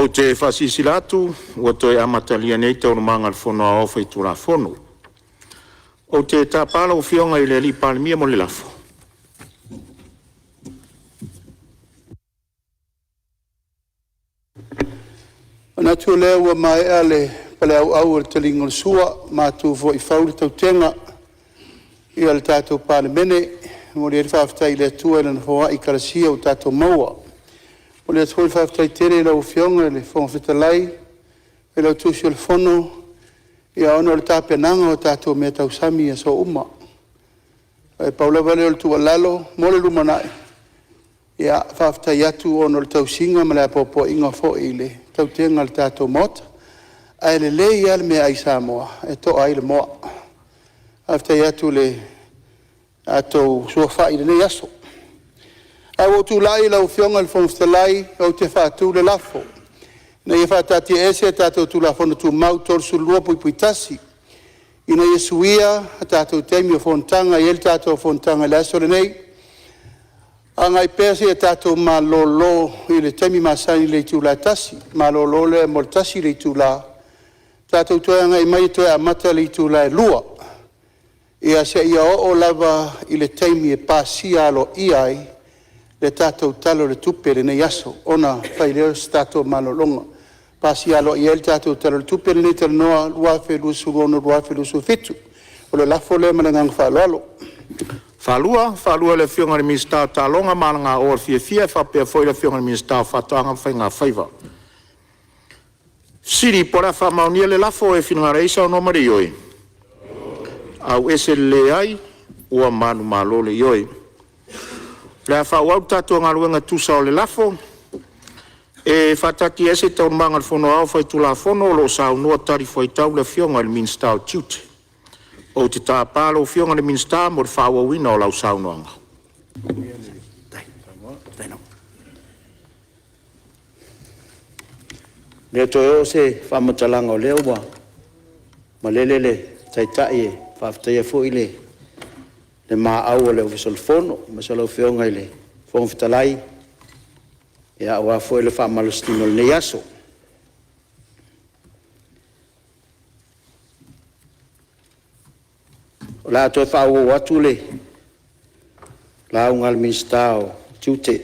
Ou te faasilasila atu ua toe amatalia nei Taualumaga a le Fono Aoao Faitulafono. Ou te tapa lau Afioga i le Palemia mo le lafo. E manatu o lea ua maea le paleauau o le taliga o le sua, matu foi i fau le tautega a le tatou Palemene. E momoli ai le faafetai i le Atua i Lana foai talasia ua tatou maua. E momoli atu foi le faafetai tele i lau Afioga i le Fofoga Fetalai, Failautusi o le Fono ona o le tapenaga o tatou meatausami i aso uma. Ae pau lava lea o le tuualalo mo le lumanai, ia faafetai atu ona o le tausiga ma le apoapoaiga foi i le tautega a le tatou Maota. Ae lelei lava le meaai Samoa e toa ai le moa. Faafetai atu i le tatou sulufai i lenei aso. Ae ua ou tulai lau Afioga i le Fofoga Fetalai ou te faatu le lafo, Ina ia faataatiaese tatou Tulafono Tumau 32(1) ina ia suia a tatou taimi o Fonotaga e i ai le tatou fonotaga i le aso lenei, agai pea seia tatou malolo i le taimi masani i le itula e 1:00. Malolo lea mo le 1 itula, tatou toe agai mai e toe amata i le itula e 2:00 seia oo lava i le taimi e pasia aloaia ai le tatou Tala o le Tupe i lenei aso, ona fai lea o se tatou malologa. Pasia aloaia ai le tatou Tala o le Tupe lenei 2026/2027. O le lafo lea ma le agaga faaaloalo. E faataatiaese nei Taualumaga mo le aso Fono e faapea foi le Afioga i le Minisita o Faatoaga ma Faiga Faiva. O le a faamaonia le lafo, e finagalo ai saunoa ma le ioe. O le a faaauau le tatou galuega e tusa o le lafo. E faataatiaese Taualumaga a le Fono Aoao Faitulafono o lo o saunoa talifuaitau le Afioga i le Minisita o Tiute. Ou te tapa lau Afioga i le Minisita mo le faaauauina o lau saunoaga. E le toe oo se faamatalaga o lea ua malele le Taitai e faafetaia foi le maau a le Ofisa o le Fono aemaise lau Afioga i le Fofoga Fetalai aua foi le faamalositino i lenei aso. O le a toe faaauau atu le lauga a le Minisita o Tiute.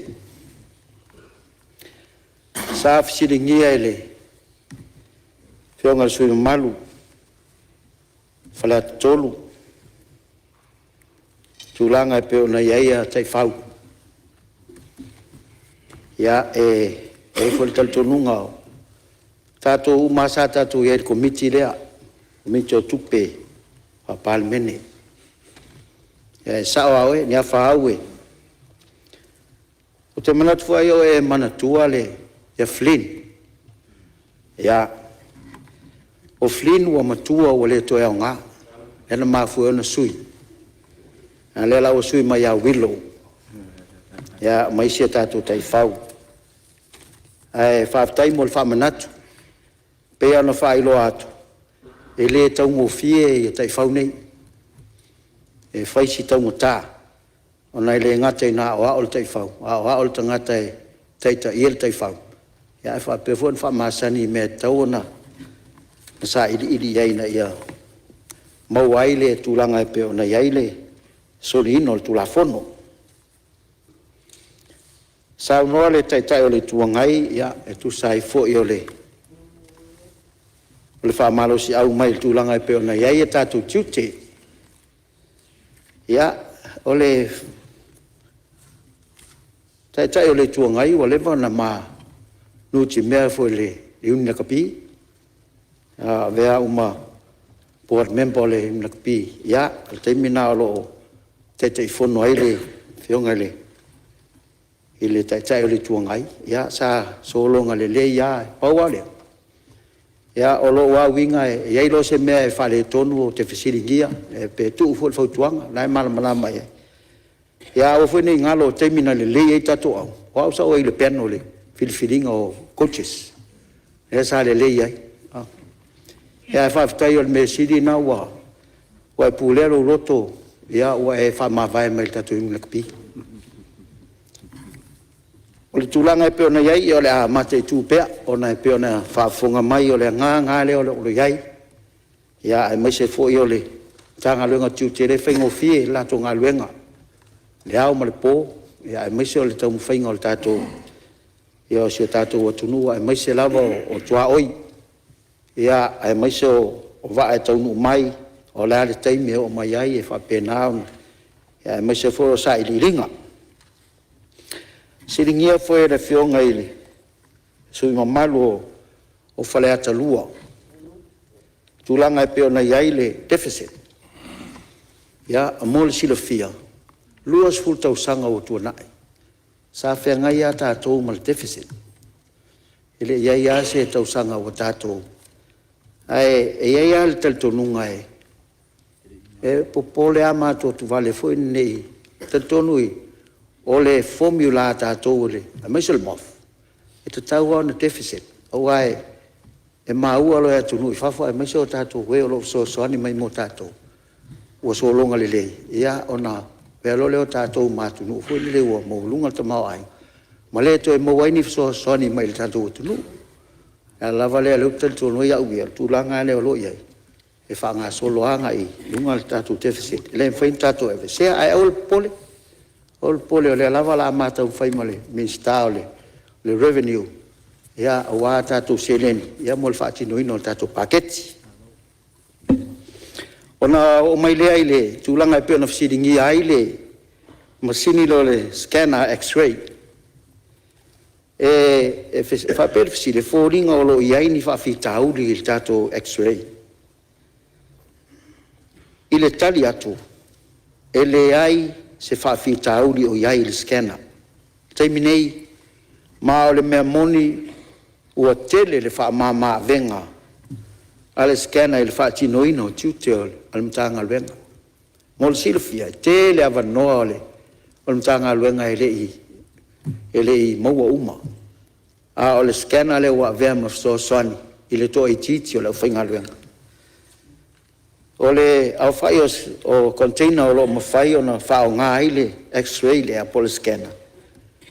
Sa fesiligia e le Afioga i le sui usufono mamalu o Faleata 3 tulaga e pei ona i ai taifau. Ia, e i ai foi le talitonuga o tatou uma lava sa tatou i ai i le Komiti lea, Komiti o Tupe Faa-Palemene. E sao lava oe Niafa au, ou te manatu foi ai o e manatua ia Fling. Ia, o Fling ua matua ua le toe aoga, lea na mafua ai ona sui, a o lea la ua sui mai ia Willow ma isi a tatou taifau. Ae faafetai mo le faamanatu. E pei lava ona faailoa atu, e le taugofie taifau nei, e fai si taugata ona e le gata ina aoao le taifau, aoao le tagata e taitaia le taifau, ae faapea foi ona faamasani i mea e tatau ona sailiili i ai ina ia maua ai le tulaga e pei ona i ai le soliina o le Tulafono. Saunoa le Taitai o le Itu Agai e tusa ai foi o le faamalosiau mai i le tulaga e pei ona i ai tatou tiute. Ia, o le Taitai o le Itu Agai ua leva ona ma nutimea foi i le Iuni Lakapi, na avea au ma board member o le Iuni Lakapi, ia, o le taimi lena o lo o Taitaifono ai le Afioga i le Taitai o le Itu Agai, ia sa sologa lelei lava. Pau lava o lea, o lou lava uiga e i ai loa se mea e faaletonu ou te fesiligia pe tuu foi le fautuaga, o lena e malamalama i ai. Ia aua foi ne i galo o le taimi na lelei ai tatou au, o au sa ou i ai i le panel i le filifiliga o coaches, lea sa lelei ai. Ae faafetai o le mea sili lena ua e pulea lou loto ua e faamavae mai le tatou Iuni Lakapi. O le tulaga e pei ona i ai, ia o le a mataitu pea ona e pei ona faafofoga mai, o le agaga lava lea o lo o i ai, aemaise foi o le Matagaluega o Tiute, e le faigofie le latou galuega i le ao ma le po, aemaise o le taumafaiga o si o tatou atunuu, aemaise lava o tuaoi, aemaise o vaa e taunuu mai, o le a le taimi e oo mai ai, e faapena ona… aemaise foi o sailiiliga. Na fesiligia foi e le Afioga i le sui usufono mamalu o Faleata 2 tulaga e pei ona i ai le deficit. Ia, mo le silafia, e 20 tausaga ua tuanai sa feagai lava tatou ma le deficit, e le i i ai lava se tausaga ua tatou… Ae i ai lava le talitonuga e popole lava ma atuatuvale foi lenei… E talitonu o le formula a tatou aemaise o le MOF, e tatau lava ona deficit aua e maua loa e atunuu i fafo aemaise o tatou e o lo o fesoasoani mai mo tatou ua sologa lelei, ia ona avea loa lea o tatou ma atunuu foi lele ua maualuga le tamaoaiga ma le toe maua ai ni fesoasoani mai le tatou atunuu. O le ala lava lea o lea ou te talitonu ai au ia i le tulaga lava lea o lo o i ai, e faagasolo agai i luga le tatou deficit, e le mafai ona tatou aveesea. Ae aua le popole, aua le popole o lea lava o le a ma taumafai ma le Minisita o le Revenue aua a tatou seleni mo le faatinoina o le tatou paketi. Ona oo mai lea i le tulaga e pei ona fesiligia ai le masini lea o le scanner x-ray. E faapea le fesili, e foliga o lo o i ai ni faafitauli i le tatou x-ray. I le tali atu, e leai se faafitauli o i ai i le scanner i le taimi nei, ma o le mea moni ua tele le faamamaavega a le scanner i le faatinoina o tiute o le Matagaluega. Mo le silafia, e tele avanoa o le Matagaluega e le i maua uma, a o le scanner lea ua avea ma fesoasoani i le toaitiiti o le aufaigaluega. O le aofai o container o lo o mafai ona faaaoga ai le x-ray lea po o le scanner,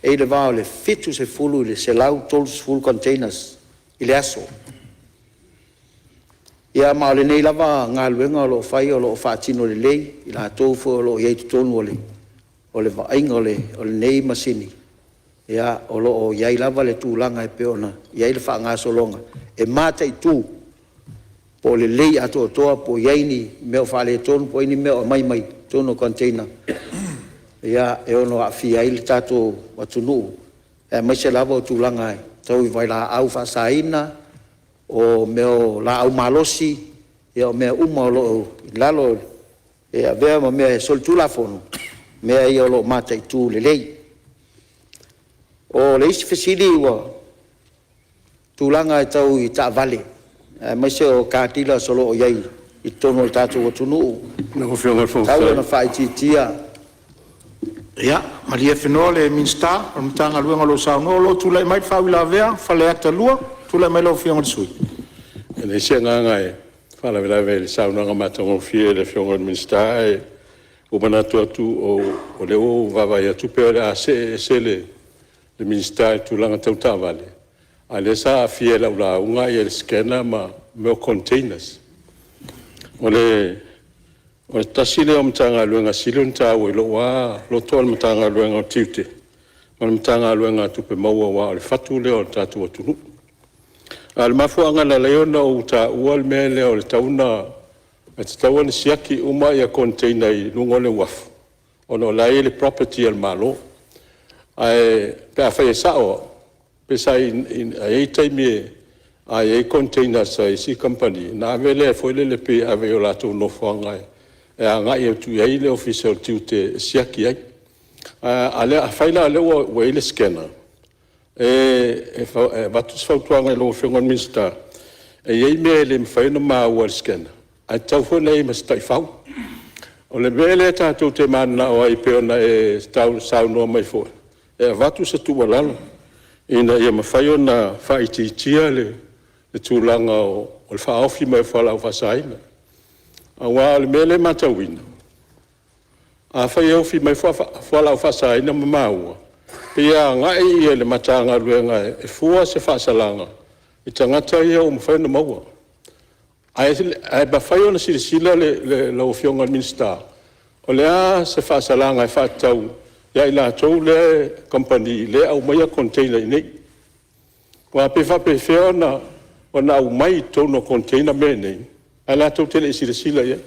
e i le va o le 70 i le 130 containers i le aso. Ia ma o lenei lava galuega o lo o fai o lo o faatino lelei e i latou foi o lo o i ai i totonu o le vaaiga o lenei masini, ia o lo o i ai lava le tulaga e pei ona i ai le faagasologa e mataitu po o lelei atoatoa po o i ai ni mea o faaletonu po o ai ni mea o aumai mai totonu o container e ono aafia ai le tatou atunuu, aemaise lava o tulaga tau i vailaau faasaina, o mea o laau malosi, o mea uma o lo o i lalo e avea ma mea e solitulafono, mea ia o lo o mataitu lelei. O le isi fesili ua tulaga tau i taavale aemaise o car dealers o lo o i ai i totonu o le tatou atunuu, Lau Afioga i le e Fofoga tatau Fetalai… ona faaitiitia. Ia, malie Fenoa le Minisita o le Matagaluega o lo o saunoa. O lo o tulai mai le faauilavea a Faleata 2. Tulai mai lau Afioga i le sui usufono. E leai se agaga e faalavelave i le saunoaga matagofie a le Afioga i le Minisita, ae ua ou manatu atu o lea ua ou vaavaai atu pei o le a see ese le Minisita i le tulaga tau taavale, a o lea sa aafia i lau lauga le scanner ma mea o containers. O le tasi lea o Matagaluega e sili ona taua i lou lava loto o le Matagaluega o Tiute ma le Matagaluega o Tupe Maua aua o le fatu lea o le tatou atunuu. A o le mafuaaga na ala ai ona ou taua le mea lea e tatau ona siaki uma container i luga o le uafu, ona o la e i ai le property a le Malo. Ae pe afai e sao au, pe i ai le taimi a i ai containers a isi kamupani ona ave lea foi lele pei e ave i o latou nofoaga e agai atu i ai le Ofisa o Tiute e siaki ai. Ae afai la o lea ua i ai le scanner, e avatu se fautuaga i lau Afioga i le Minisita, e i ai mea e le mafai ona maua e le scanner ae tatau foi ona i ai ma se taifau. O le mea lea tatou te mananao ai pei ona e saunoa mai foi e avatu se tuualalo ina ia mafai ona faaitiitia le tulaga o le faaofi mai o fualaau faasaina. Aua o le mea lea e matauina, afai e ofi mai fualaau faasaina ma maua, Pei e agai le Matagaluega e fua se faasalaga i tagata ia ua mafai ona maua. Ae mafai ona silasila lau Afioga i le Minisita, o le a se faasalaga e faatatau ia i latou lea kamupani lea e aumaia container i inei? Aua pe faapefea ona aumai i totonu o container mea nei ae latou te le i silasila i ai?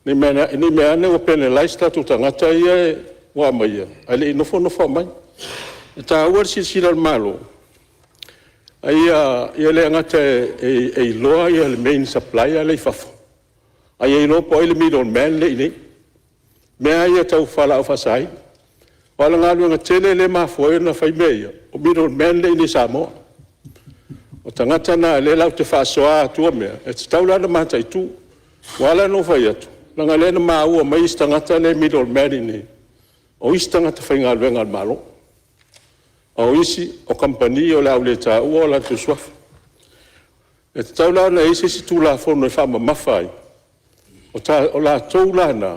Ne i meaane ua penalize o tatou tagata ia ua aumaia ae le i nofonofo aumai. E taua le silasila a le Malo ina ia le gata e iloa le main supplier la e i fafo, a ia iloa po o ai le middleman lea e i inei, mea lava ia tau fualaau faasaina. Aua o le galuega tele lea e mafua ai ona fai mea ia, o middlemen lea e i inei i Samoa. O tagata na o lea latou te faasoa atua mea, e tatau la ona mataitu. Ua ala la ona ou fai atu, leaga o lea na maua mai isi tagata lea e middleman i inei, o isi tagata faigaluega a le Malo, a o isi o kamupani o le a ou le taua o latou suafa. E tatau la ona i ai se isi Tulafono e faamamafa ai, o latou la na,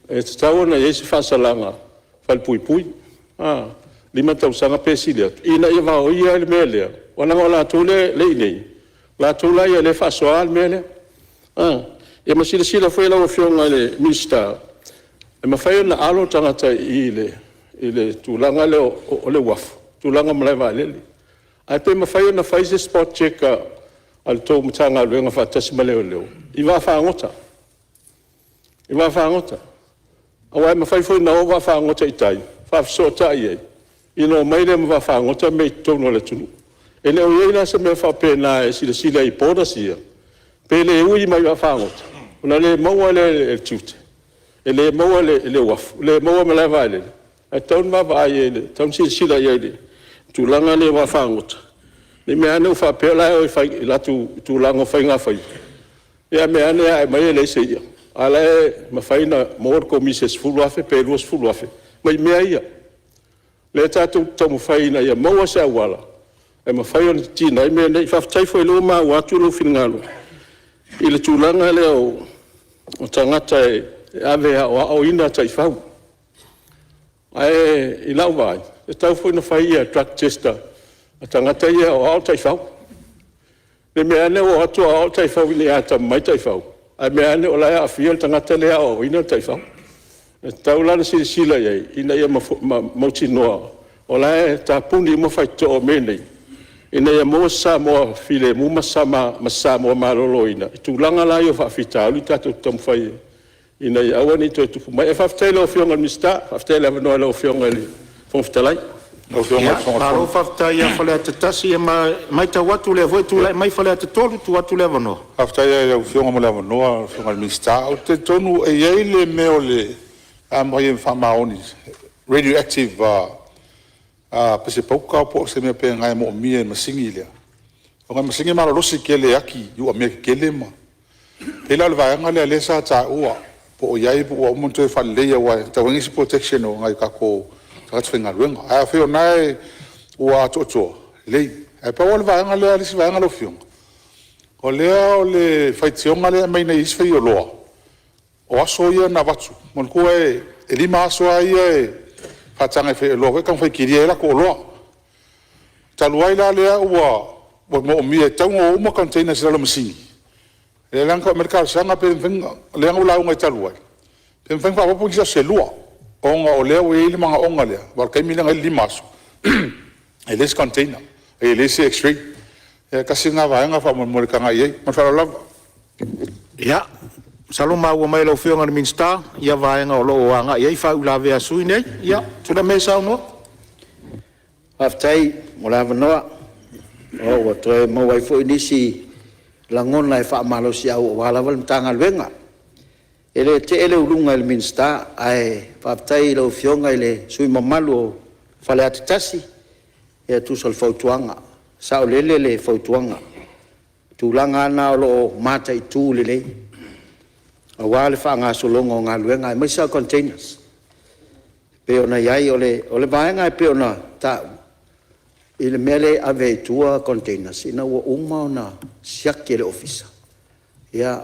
e tatau ona i ai se faasalaga falepuipui, 5 tausaga pe sili atu, ina ia vaoia ai le mea lea, aua leaga o latou lea e i inei, o latou la lea e faasoa le mea lea. Ia ma silasila foi lau Afioga i le Minisita, e mafai ona alo tagata i i i le tulaga lea o le uafu, tulaga o malae vaalele. Ae pe mafai ona fai se spot check a le tou Matagaluega faatasi ma leoleo i vaafagota, i vaafagota. Aua e mafai foi ona o vaafagota i tai faafesootai ai, ona omai lea ma vaafagota mei i totonu o le atunuu. E le o i ai la se mea faapena e silasila i borders ia, pe le ui mai i vaafagota ona le maua lea e le tiute, e le maua e le uafu, le maua e le malae vaalele, ae tatau ona vaavaai i ai, e tatau ona silasila i ai i le tulaga lea o vaafagota, ne i meaane ua faapea o la e o e fai i latou tulaga o faigafaiva, ae mea ane ae mai e leai se i'a, a o la e mafai ona maua le komisi e $10,000 pe $20,000 mai mea ia. O lea tatou te taumafai ina ia maua se auala e mafai ona titina ai mea nei. Faafetai foi o lea ua maua atu lou finagalo i le tulaga lea o tagata e ave e aoaoina taifau. Ae i lau vaai, e tatau foi ona fai drug test a tagata ia e aoao taifau, ne i meaane ua o atu aoao taifau ina ia atamamai taifau, ae mea ane o la e aafia le tagata lea e aoaoina le taifau. E tatau la ona silasila i ai ina ia mautinoa o la e tapuni uma faitotoa o mea nei, ina ia maua se Samoa filemu ma se Samoa maloloina i tulaga la ia o faafitauli tatou te taumafai ina ia aua ne i toe tupu mai. Ae faafetai i lau Afioga i le Minisita, faafetai i le avanoa i lau Afioga i le Fofoga Fetalai. Malo faafetai ia Faleata 1. E matau atu o lea foi e tulai mai Faleata 3, e tuu atu le avanoa. Faafetai lava i lau Afioga mo le avanoa lau Afioga i le Minisita. Ou te talitonu e i ai le mea o le a faamaoni, radioactive pese pauta po o se mea faapena e moomia e le masini lea, ona o le masini e malolosi tele e ati i mea tetele ma… E pei la o le vaega lea sa taua po o i ai po ua uma ona toe faaleleia aua e tatau ona i ai se protection o nai o tatou tagata faigaluega. Ae afai o lena ua atoatoa, lelei. Ae pau lava le vaega lea le isi vaega lau Afioga, o lea o le faitioga lea e aumai nei e isi faioloa, o aso ia na avatu, manatua e 5 aso lava ia e faataga e faioloa e taumafai e kilia ai a latou oloa. Talu ai la lea ua moomia e tatau ona o uma containers i lalo o masini, lea la na tau aumai ai le talosaga pe mafai ona… lea na ou lauga ai talu ai, pe mafai ona faaopoopo nisi aso se lua, ona o lea ua i ai le manaoga lea, aua o le taimi lea na i ai le 5 aso e leai se container, e leai se x-ray. Ia tasi lena vaega faamolemole e tagai i ai. Ma le faaaloalo lava. Ia, masalo ua maua mai e lau Afioga i le Minisita ia vaega o lo o agai i ai faauilavea a sui usufono nei. Ia, tulai maia e saunoa. Faafetai mo le avanoa ua toe maua ai foi nisi lagona e faamalosiau aua lava le Matagaluega. E le tee le uluga i le Minisita, ae faafetai i lau Afioga i le sui usufono mamalu o Faleata 1 e tusa o le fautuaga. E saolele le fautuaga, o tulaga lava na o lo o mataitu lelei aua le faagasologa o galuega aemaise lava containers e pei ona i ai. O le vaega e pei ona taua i le mea lea e ave ai i tua containers, ina ua uma ona siaki e le Ofisa,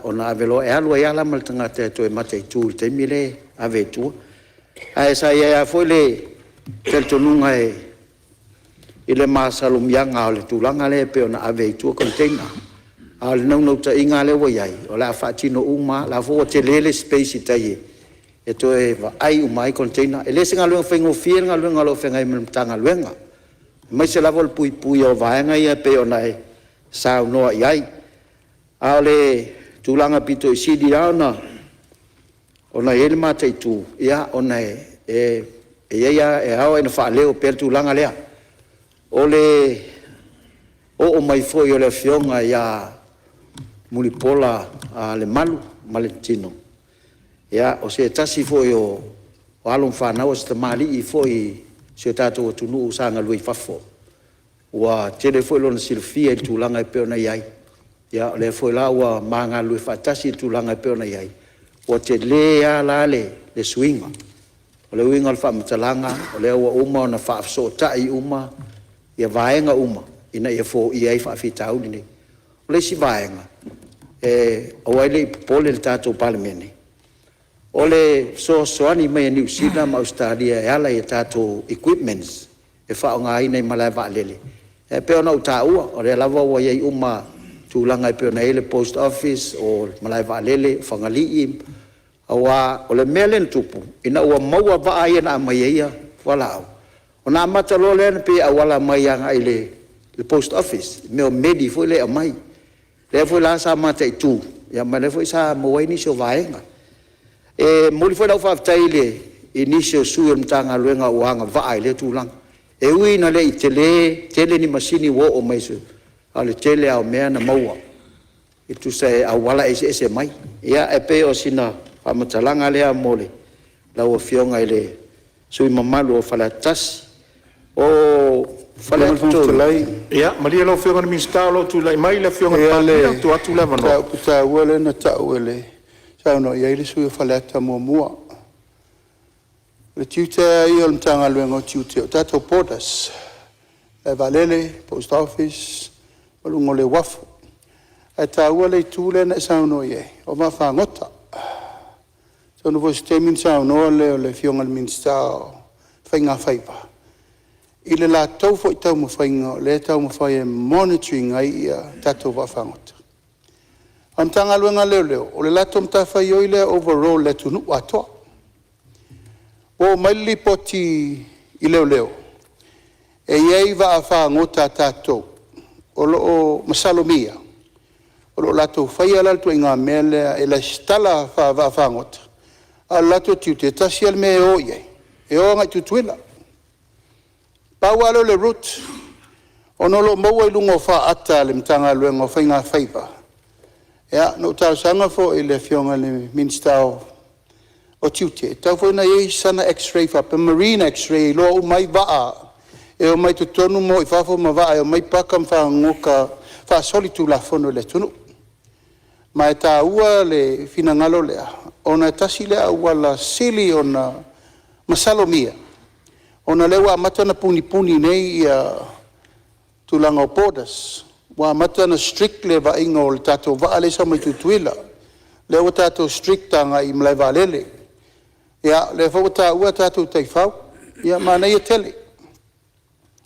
ona ave loa lea, e alu ai lava la ma le tagata e toe mataitu i le taimi lea e ave ai i tua. Ae sa i ai lava foi le talitonuga i le masalomiaga o le tulaga lea pei ona ave ai i tua container. A o le naunautaiga lea ua i ai, o le a faatino uma lava, o la foi ua tele le space i tai e toe vaai uma ai container. E le o se galuega faigofie le galuega o lo o feagai ma le Matagaluega, aemaise lava o le puipuia o vaega ia pei ona e saunoa i ai. A o le tulaga aupito sili lava ona i ai le mataitu, ona e ao lava ina faaleo pea le tulaga lea, o le oo mai foi o le Afioga ia Mulipola Lemalu ma le tino, o se tasi foi o alo ma fanau, o se tamalii foi o si o tatou atunuu sa galue i fafo, ua tele foi lona silafia i le tulaga e pei ona i ai. Ia o lea foi la ua ma galulue faatasi i le tulaga e pei ona i ai, ua tele lava la le suiga. O le uiga o le faamatalaga, o lea ua uma ona faafesootai uma vaega uma ina ia foia ai faafitauli nei. O le isi vaega, e aua ai ne i popole le tatou Palemene, o le fesoasoani mai a Niu Sila ma Ausetalia e ala i a tatou equipments e faaaogaina i malae vaalele, e pei ona ou taua, o lea lava ua i ai uma tulaga e pei ona i ai le post office, o le malae vaalele o Fagalii. Aua o le mea lea na tupu, ina ua maua vaa ia na aumai ai fualaau, ona amata loa lea ona pei e auala mai agai i le post office i mea o meli foi lea e aumai. O lea foi la sa mataitu ma o lea foi sa maua ai nisi o vaega. E momoli foi lau faafetai i nisi o sui o le Matagaluega ua agavaa i lea tulaga. E ui ina le i tele tele ni masini ua oo mai, a o le tele lava o mea na maua e tusa e auala eseese mai. Ia, e pei o sina faamatalaga lea mo lau Afioga i le sui usufono mamalu o Faleata 1. O Lau Afioga i le Faleata Fofoga 3… Fetalai… Ia malie lau Afioga i le Minisita o lo o tulai mai le Afioga i E le i ai Palemia, lava le tuu atu le avanoa. mataupu taua lea na tau e saunoa i ai le sui usufono mo Faleata 1. O le tiute lava ia o le Matagaluega o Tiute, o tatou borders, malae vaalele, post office ma luga o le uafu. Ae taua le itu lea na e saunoa i ai o vaafagota. Atonu foi o se taimi ona saunoa lea o le Afioga i le Minisita o Faigafaiva i le latou foi taumafaiga o lea e taumafai e monitor ina ai tatou vaafagota. A o le Matagaluega a Leoleo, o le latou matafaioi lea overall i le atunuu atoa. Ua oo mai le lipoti i leoleo, e i ai vaafagota a tatou o lo o masalomia o lo o latou faia la le ituaiga mea lea e resitala faa-vaafagota, a o le latou tiute, e tasi lava le mea e o i ai, e o agai i Tutuila. Pau lava lea o le route, ona o lo o maua i luga o faata a le Matagaluega o Faiga Faiva. Ia na ou talosaga foi i le Afioga i le Minisita o Tiute, e tatau foi ona i ai sana x-ray faapea, marine x-ray e iloa uma ai vaa e omai i totonu ma o i fafo ma vaa e omai paka ma fagota faasolitulafono i le atunuu. Ma e taua le finagalo lea, ona e tasi lea auala sili ona masalomia, ona o lea ua amata ona punipuni nei tulaga o borders, ua amata ona strict le vaaiga o le tatou vaa lea e sau mai Tutuila, lea ua tatou strict agai i malae vaalele. Ia o lea foi ua taua tatou taifau, ia manaia tele.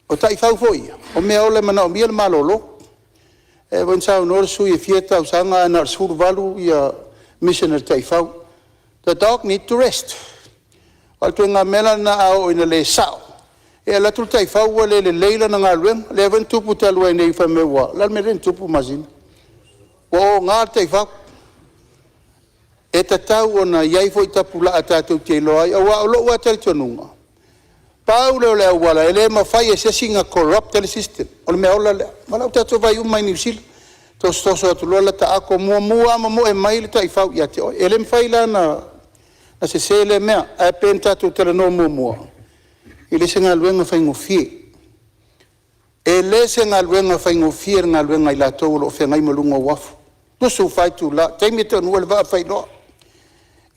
O taifau foi ia, o meaola e manaomia le malolo. E pei foi ona saunoa le sui usufono e fia tausaga ae na o le 18 mission a le taifau. The dog need to rest. A o le ituaiga mea la lena a oo ina le sao, e alu atu le taifau ua le lelei lana galuega. Lea foi na tupu talu ai nei fai mai ua… O le a le mea lea na tupu Masina? Ua ogā le taifau. E tatau ona i ai foi tapulaa tatou te iloa ai, aua o lou lava talitonuga, pau lea o le auala e le mafai e se isi ona corrupt ai le system, o le meaola lea. Aua o lea ua tatou vaai uma lava i Niu Sila, tosotoso atu loa lata ato, muamua lava momoe mai le taifau ia te oe. E le mafai la ona sese lea mea, ae pei ona tatou talanoa muamua, e le o se galuega faigofie. E le o se galuega faigofie le galuega a i latou o lo o feagai ma luga o uafu, 24 itula, o le taimi e taunuu ai le vaa fai loa.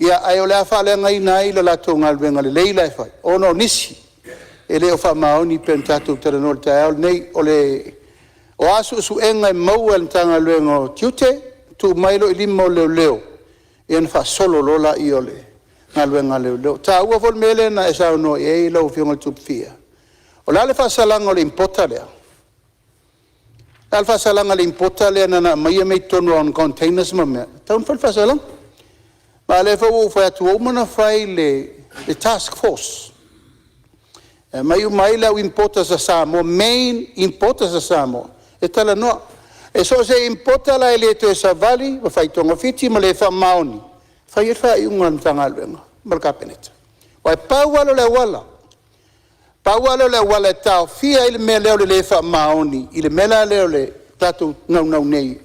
Ae o le a faaleagaina ai le latou galuega lelei la e fai, ona o nisi e le o faamaoni pei ona tatou talanoa i le taeao lenei. O a suesuega e maua e le Matagaluega o Tiute, tuu mai loa i lima o leoleo ona faasolo loa lea o le galuega a leoleo. E taua foi le mea lea na e saunoa i ai lau Afioga i le Tupu. O le a le faasalaga o le importer lea? O le a le faasalaga i le importer lea na ona aumai mea i totonu o containers ma mea? E tatau ona fai le faasalaga. Ma o lea foi ua ou fai atu, ua uma ona fai le task force e aumai uma ai le au importers a Samoa, main importers a Samoa e talanoa. E so o se importer la e le toe savali ma fai togafiti ma le faamaoni, e fai i ai le faaiuga a le Matagaluega ma le Kapeneta. Aua e pau lava lea o le auala, pau lava lea o le auala e taofia ai le mea lea o le le faamaoni i le mea la lea o le tatou naunau nei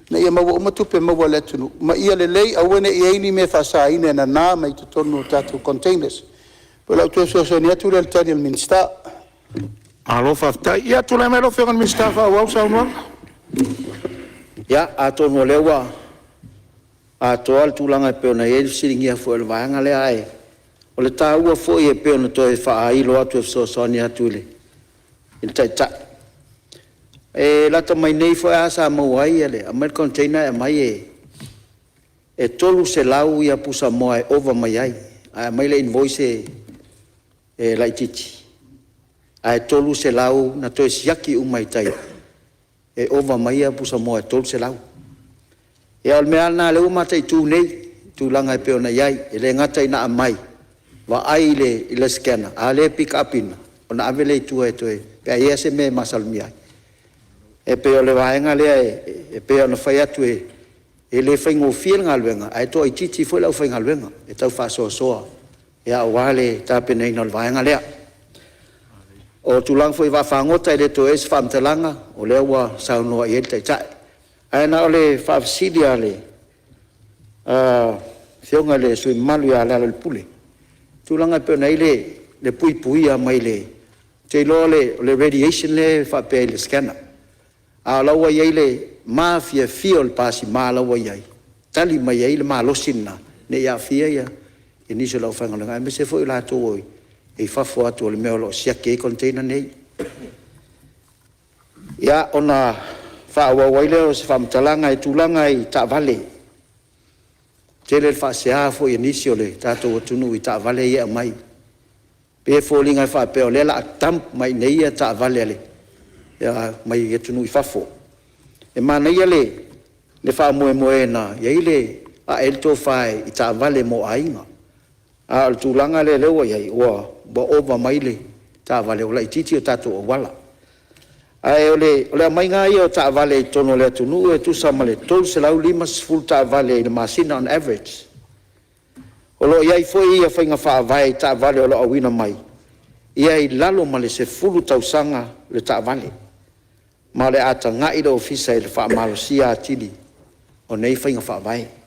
ina ia maua uma tupe maua a le atunuu, ma ia lelei aua ne i i ai ni mea faasaina e nana mai totonu o tatou containers. O lau toe fesoasoani atu lea i le tali a le Minisita. Malo faafetai. Ia tulai mai lau Afioga i le Minisita e faaauau le saunoaga. Ia, atonu o lea ua atoa le tulaga e pei ona i ai le fesiligia foi o le vaega lea, ae o le taua foi e pei ona toe faailo atu e fesoasoani atu i le Taitai, e lata mai nei foi lava sa maua ai le aumai le container ae aumai e 300 pusamoa e ova mai ai, ae aumai le invoice e laitiiti ae 300 na toe siaki uma i tai e ova mai pusamoa e 300. Ia o le mea lava lena o lea ua mataitu nei i tulaga e pei ona i ai. E le gata ina aumai, vaai i le scanner a o lea e pick up ina ona ave lea i tua pe a i ai lava se mea e masalomia ai. E pei o le vaega lea e pei ona fai atu e le faigofie le galuega ae toaitiiti foi le aufaigaluega e tau faasoasoa aua le tapenaina o le vaega lea. O tulaga foi i vaafagota e le toe i ai se faamatalaga o lea ua saunoa i ai le Taitai. Ae na o le faafesili lava a le Afioga i le sui usufono mamalu ia Lealailepule, i le tulaga e pei ona i ai le puipuia mai le… Ou te iloa o le radiation lea e faapea i le scanner, a o la e ua i ai le mafiafia o le pasima la ua i ai e tali mai ai le malosi lena ne i aafia nisi o le aufaigaluega aemaise foi i latou e i fafo atu o le mea o lo o siaki ai container nei. Ia, ona faaauau ai lea o se faamatalaga i tulaga i taavale. E tele le faasea foi a nisi o le tatou atunuu i taavale ia e aumai, pei e foliga e faapea o lea o le a dump mai i inei taavale mai atunuu i fafo. E manaia le faamoemoe na i ai le ae ai le tofa i taavale mo aiga, a o le tulaga lea ua i ai ua ova mai le taavale ua laitiiti o tatou auala. Ae o le aumaiga lava ia o taavale i totonu o le atunuu e tusa ma le 350 taavale i le masina on average. O lo o i ai foi faiga faavae i taavale o lo o auina mai, ia i lalo ma le 10 tausaga le taavale, ma o le a tagai le Ofisa i le faamalosia atili o nei faiga faavae. O le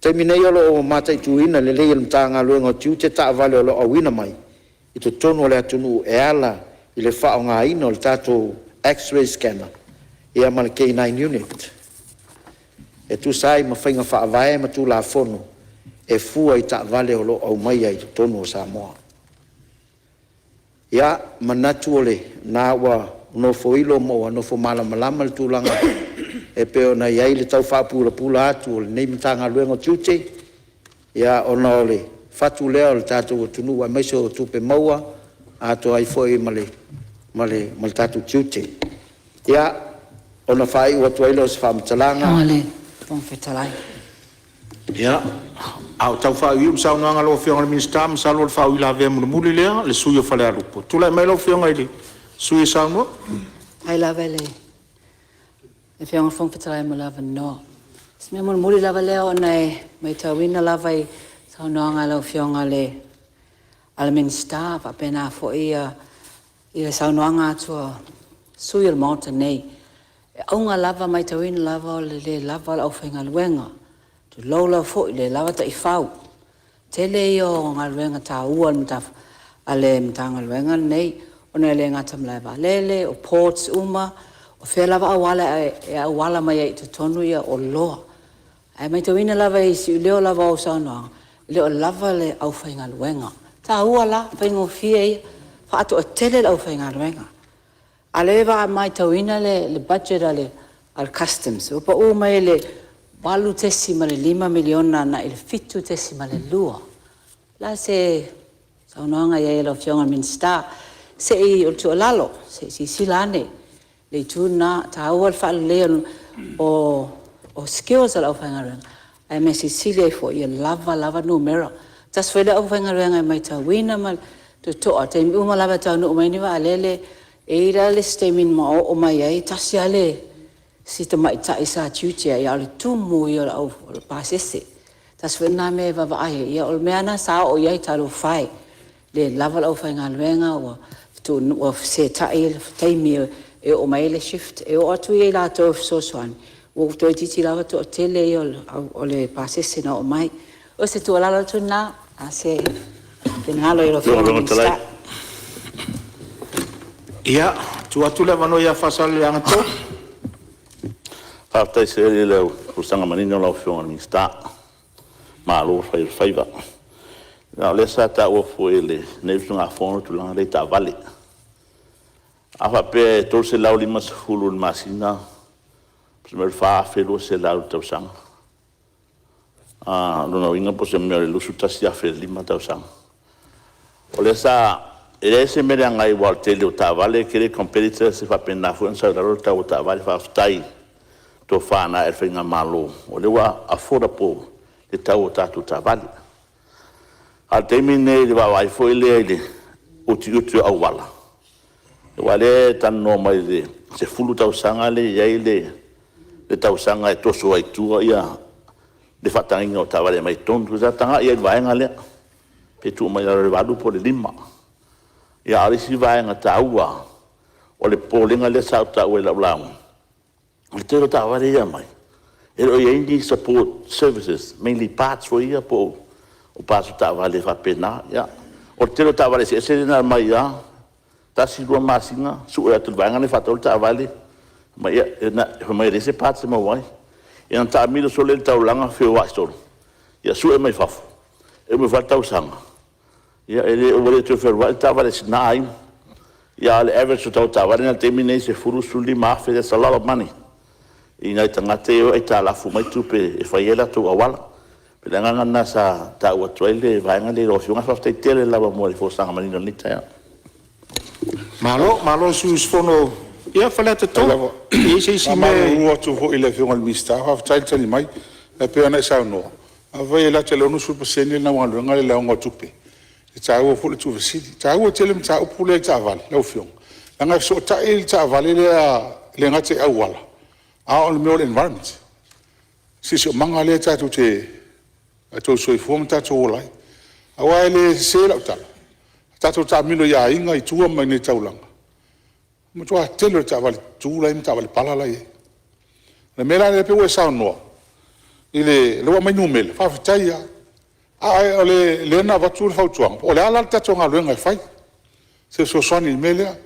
taimi nei o lo o mataituina lelei e le Matagaluega o Tiute taavale o lo o auina mai i totonu o le atunuu e ala i le faaaogaina o le tatou X-ray scanner ma le K9 unit e tusa ai ma faiga faavae ma Tulafono e fua i taavale o lo o aumaia i totonu o Samoa. Ia, manatu o lena ua nofoilo ma ua nofo malamalama le tulaga e pei ona i ai le tau faapulapula atu o lenei Matagaluega o Tiute, ona o le fatu lea o le tatou atunuu aemaise o tupe maua atoa ai foi ma le tatou tiute. Ia, ona faaiu atu ai lea o se faamatalaga. Lau Afioga i le Fofoga Fetalai. Ia, a o tau faaiuiu le saunoaga a lau Afioga i le Minisita, masalo o le faauilavea mulimuli lea a le sui usufono mo Falealupo. Tulai mai lau Afioga i le sui usufono e saunoa. Faafetai lava i le Afioga i le Fofoga Fetalai mo le avanoa. O si mea mulimuli lava lea ona e maitauina lava i saunoaga a lau Afioga i le Minisita faapena foi le saunoaga atu a sui usufono o le Maota nei. E auga lava, matauina lava o le le lava o le aufaigaluega, tulou lava foi, le lava taifau. O le tele ia o galuega taua a le Matagaluega lenei ona e le gata i le malaevaalele, o ports uma, o fea lava auala e auala mai ai i totonu oloa. Ae matauina lava i le siuleo lava o au saunoaga, e le o lava le aufaigaluega. E taua la, o le faigofie ia, faatoatele le aufaigaluega. A o lea e matauina le budget a le Customs ua pau mai le $8.5 miliona agai i le $7.2. le a se saunoaga i ai a lau Afioga i le Minisita? Se i, o le tuualalo, se i silasila ane i le itu lena, e taua le faaleleia o skills a le aufaigaluega, ae mea silisili ai foi ia lava lava numera. Tasi foi le aufaigaluega e maitauina ma le totoa i taimi uma lava e taunuu mai ai ni vaalele. E i ai la le isi taimi na ma oo mai ai, e tasi lava si tamaitai sa tiute ai, a o le tumu ia o le pasese. Tasi foi lena mea e vaavaai i ai, o le mea lava lena sa oo i ai, talofa e, le lava le aufaigaluega ua fesetai le taimi e oo mai ai le shift. E oo atu i latou e fesoasoani ua toeitiiti lava toatele ia o le pasese na oo mai. O se tuualalo atu lena, po o le a se finagalo i lau Afioga i le Minisita. Ia, e tuu atu le avanoa ia Faasaleleaga 3. Faafetai tele i le folasaga manino lau Afioga i le Minisita, malo fai o le faiva. A o lea sa taua foi e lenei usugafono le tulaga lea i taavale. A faapea e $350 i le masina, tusa ma le $4,200 i le tausaga. O lona uiga po o se mea o le $21,000 i le 5 tausaga. O lea sa… e leai se mea leaga ai aua o le tele o taavale e tele competitors e faapena foi ona sau ai i lalo le tau o taavale. Faafetai i le tofa na ae i le faigamalo o lea ua affordable le tau o tatou taavale. A o le taimi lenei i le vaavaai foi lea i le utiuti o auala, aua o lea e talanoa mai i le 10 tausaga lea e i ai le tausaga e toso ai i tua le faatagaina o taavale e aumai i totonu. Sa tagai i ai i le vaega lea, pe tuu mai lalo i le 8 po o le 5. A o le isi vaega taua lava, o le popolega lea sa ou taua i lau lauga, o le tele o taavale ia e aumai, e le o i ai ni support services, mainly parts foi ia po o parts o taavale faapena. Ia, o le tele o taavale eseese lea na aumai lava, tasi lua masina sue atu e le vaega lea e faatauina le taavale, fai mai e leai se parts e maua ai. Ia ona taamilo solo lea i le taulaga feoai solo ia sue mai fafo, e uma ifo lava le tausaga, ua le toe fealuai le taavale a si na aiga. Ia a o le average o le tau o le taavale i le taimi lenei e $10,000 $15,000, that's a lot of money i nai tagata ia e o e aitalafu mai tupe e fai ai latou auala. O le agaga lena sa taua atu ai le vaega lea i lau Afioga. Ae faafetai tele lava mo le folasaga manino i lenei taeao. Malo, malo le sui usufono. Ia Faleata 3, e i ai se isi mea… E faamalulu atu foi i le Afioga i le Minisita, faafetai le tali mai. Ae pei ona e saunoa, afai e lata i le 60% lena ua alu i le aoga o tupe, e taua foi le tuufesili. E taua tele le mataupu lea i taavale lau Afioga, leaga e fesootai le taavale lea e le gata i auala, a o le mea o le environment, siosiomaga lea tatou te soifua ma tatou ola ai. Aua e le sese lau tala, a tatou taamilo i aiga i tua ma i inei i le taulaga, o le matua tele o taavale tutu la e i ai ma taavale pala la e i ai. O le mea la lea pei ua e saunoa, o lea ua aumai numera, faafetai lava. A o lea na avatu le fautuaga, po o le a la le tatou galuega e fai, se fesoasoani i le mea lea.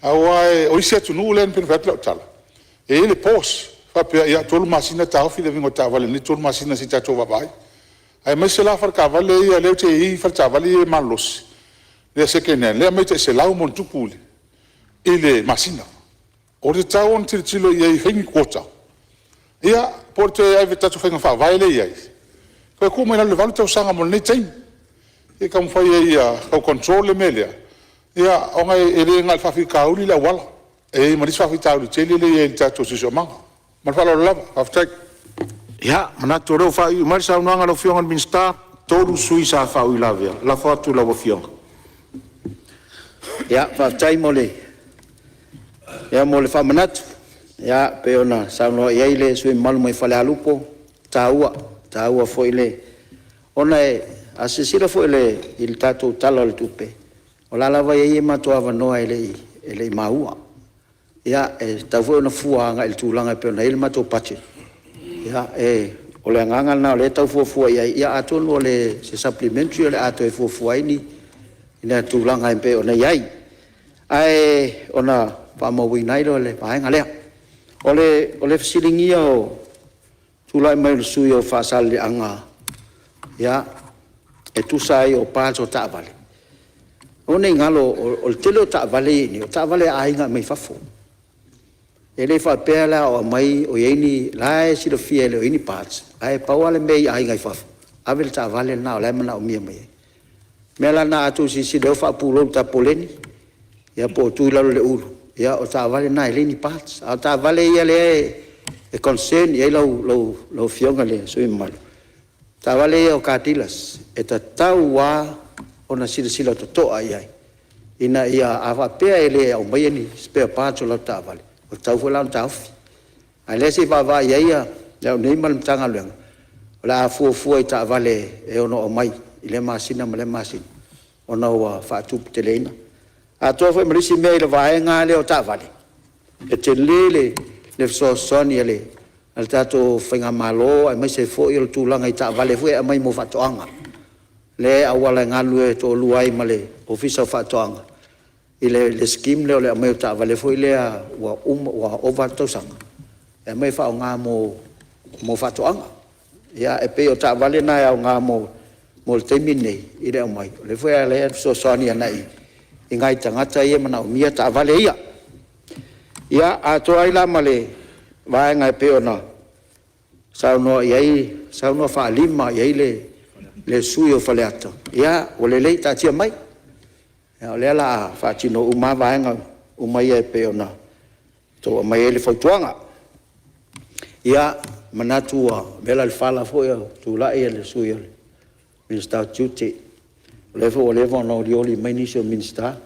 Aua o isi atunuu lea pei ona fai atu lau tala, e i ai le pause, faapea e 3 masina taofi le aumaiga o taavale i lenei 3 masina se i tatou vaavaai. Aemaise la faletaavale ia lea e i ai faletaavale ia malolosi lea second hand lea e aumai tai 100+ i le masina. O le tatau ona tilotilo i ai e fai ni quota, ia po o le toe ave i tatou faiga faavae lea e i ai, toe tuu mai lalo i le 8 tausaga mo lenei taimi, se i taumafai ai ia tau control le mea lea, ona e le na o le faafitauli le auala, e i ai ma le isi faafitauli tele lea e i ai i le tatou siosiomaga. Ma le faaaloalo lava. Faafetai. Ia, e manatu o lea ua faaiuiu mai le saunoaga a lau Afioga i le Minisita. E 3 sui usufono sa faauilavea. Lafo atu i lau Afioga. Faafetai mo le faamanatu pei ona saunoa i ai le sui usufono mamalu mai Falealupo, e taua, e taua foi le… Ona a silasila foi i le tatou Tala o le Tupe, o la e lava e i ai matou avanoa e le i maua. Ia, e tatau foi ona fua agai i le tulaga e pei ona i ai le matou budget. O le agaga lena o lea e tau fuafua i ai, ia atonu o se Supplementary o le a toe fuafua ai ni tulaga e pei ona i ai, ae ona faamauina ai lea o le vaega lea. O le fesiligia o le tulai mai o le sui usufono mo Faasaleleaga e tusa ai o parts o taavale, aua ne i galo o le tele o taavale lea e i ai nei, o taavale a aiga e aumai fafo. E le faapea la o aumai o i ai ni… O la e silafia e le o i ai ni parts, ae pau lava le mea i aiga i fafo, ave le taavale lena o la e manaomia mai ai. mea la lena, a outou silasila i ai ua faapulou i le tapoleni ia po o tuu i lalo i le ulu, ia o taavale na e leai ni parts. A o taavale ia lea e concern i ai lau Afioga i le sui usufono mamalu, o taavale ia o car dealers, e tatau lava ona silasila totoa i ai ina ia… a faapea e le aumaia ni spare parts o latou taavale, ua tatau foi la ona taofi. A o lea se i vaavaai i ai au nei ma le Matagaluega, o le a fuafua i taavale e ono aumai i lea masina ma lea masina ona ua faatuputeleina. Atoa foi ma le isi mea i le vaega lava lea o taavale, e tele le fesoasoani a le tatou faigamalo aemaise foi o le tulaga i taavale foi ia e aumai mo faatoaga, lea e auala e galulue toalua ai ma le Ofisa o Faatoaga i le scheme lea o le aumai o taavale foi lea ua ova atu tausaga e aumai e faaaoga mo faatoaga. Ia, e pei o taavale na e aoga mo le taimi lenei i le aumai, o lea foi e ala ai ona fesoasoani agai i nai tagata ia e manaomia taavale ia. Ia, atoa ai la ma le vaega e pei ona saunoa faalima i ai le sui usufono o Faleata, ia ua lelei, taatia mai, o lea o le a faatino uma lava vaega uma ia e pei ona outou aumaia ai le fautuaga. Ia, e manatu ua vela le fala foi a o tulai le Sui o le Minisita o Tiute, o lea foi ua leva ona olioli mai nisi o Minisita.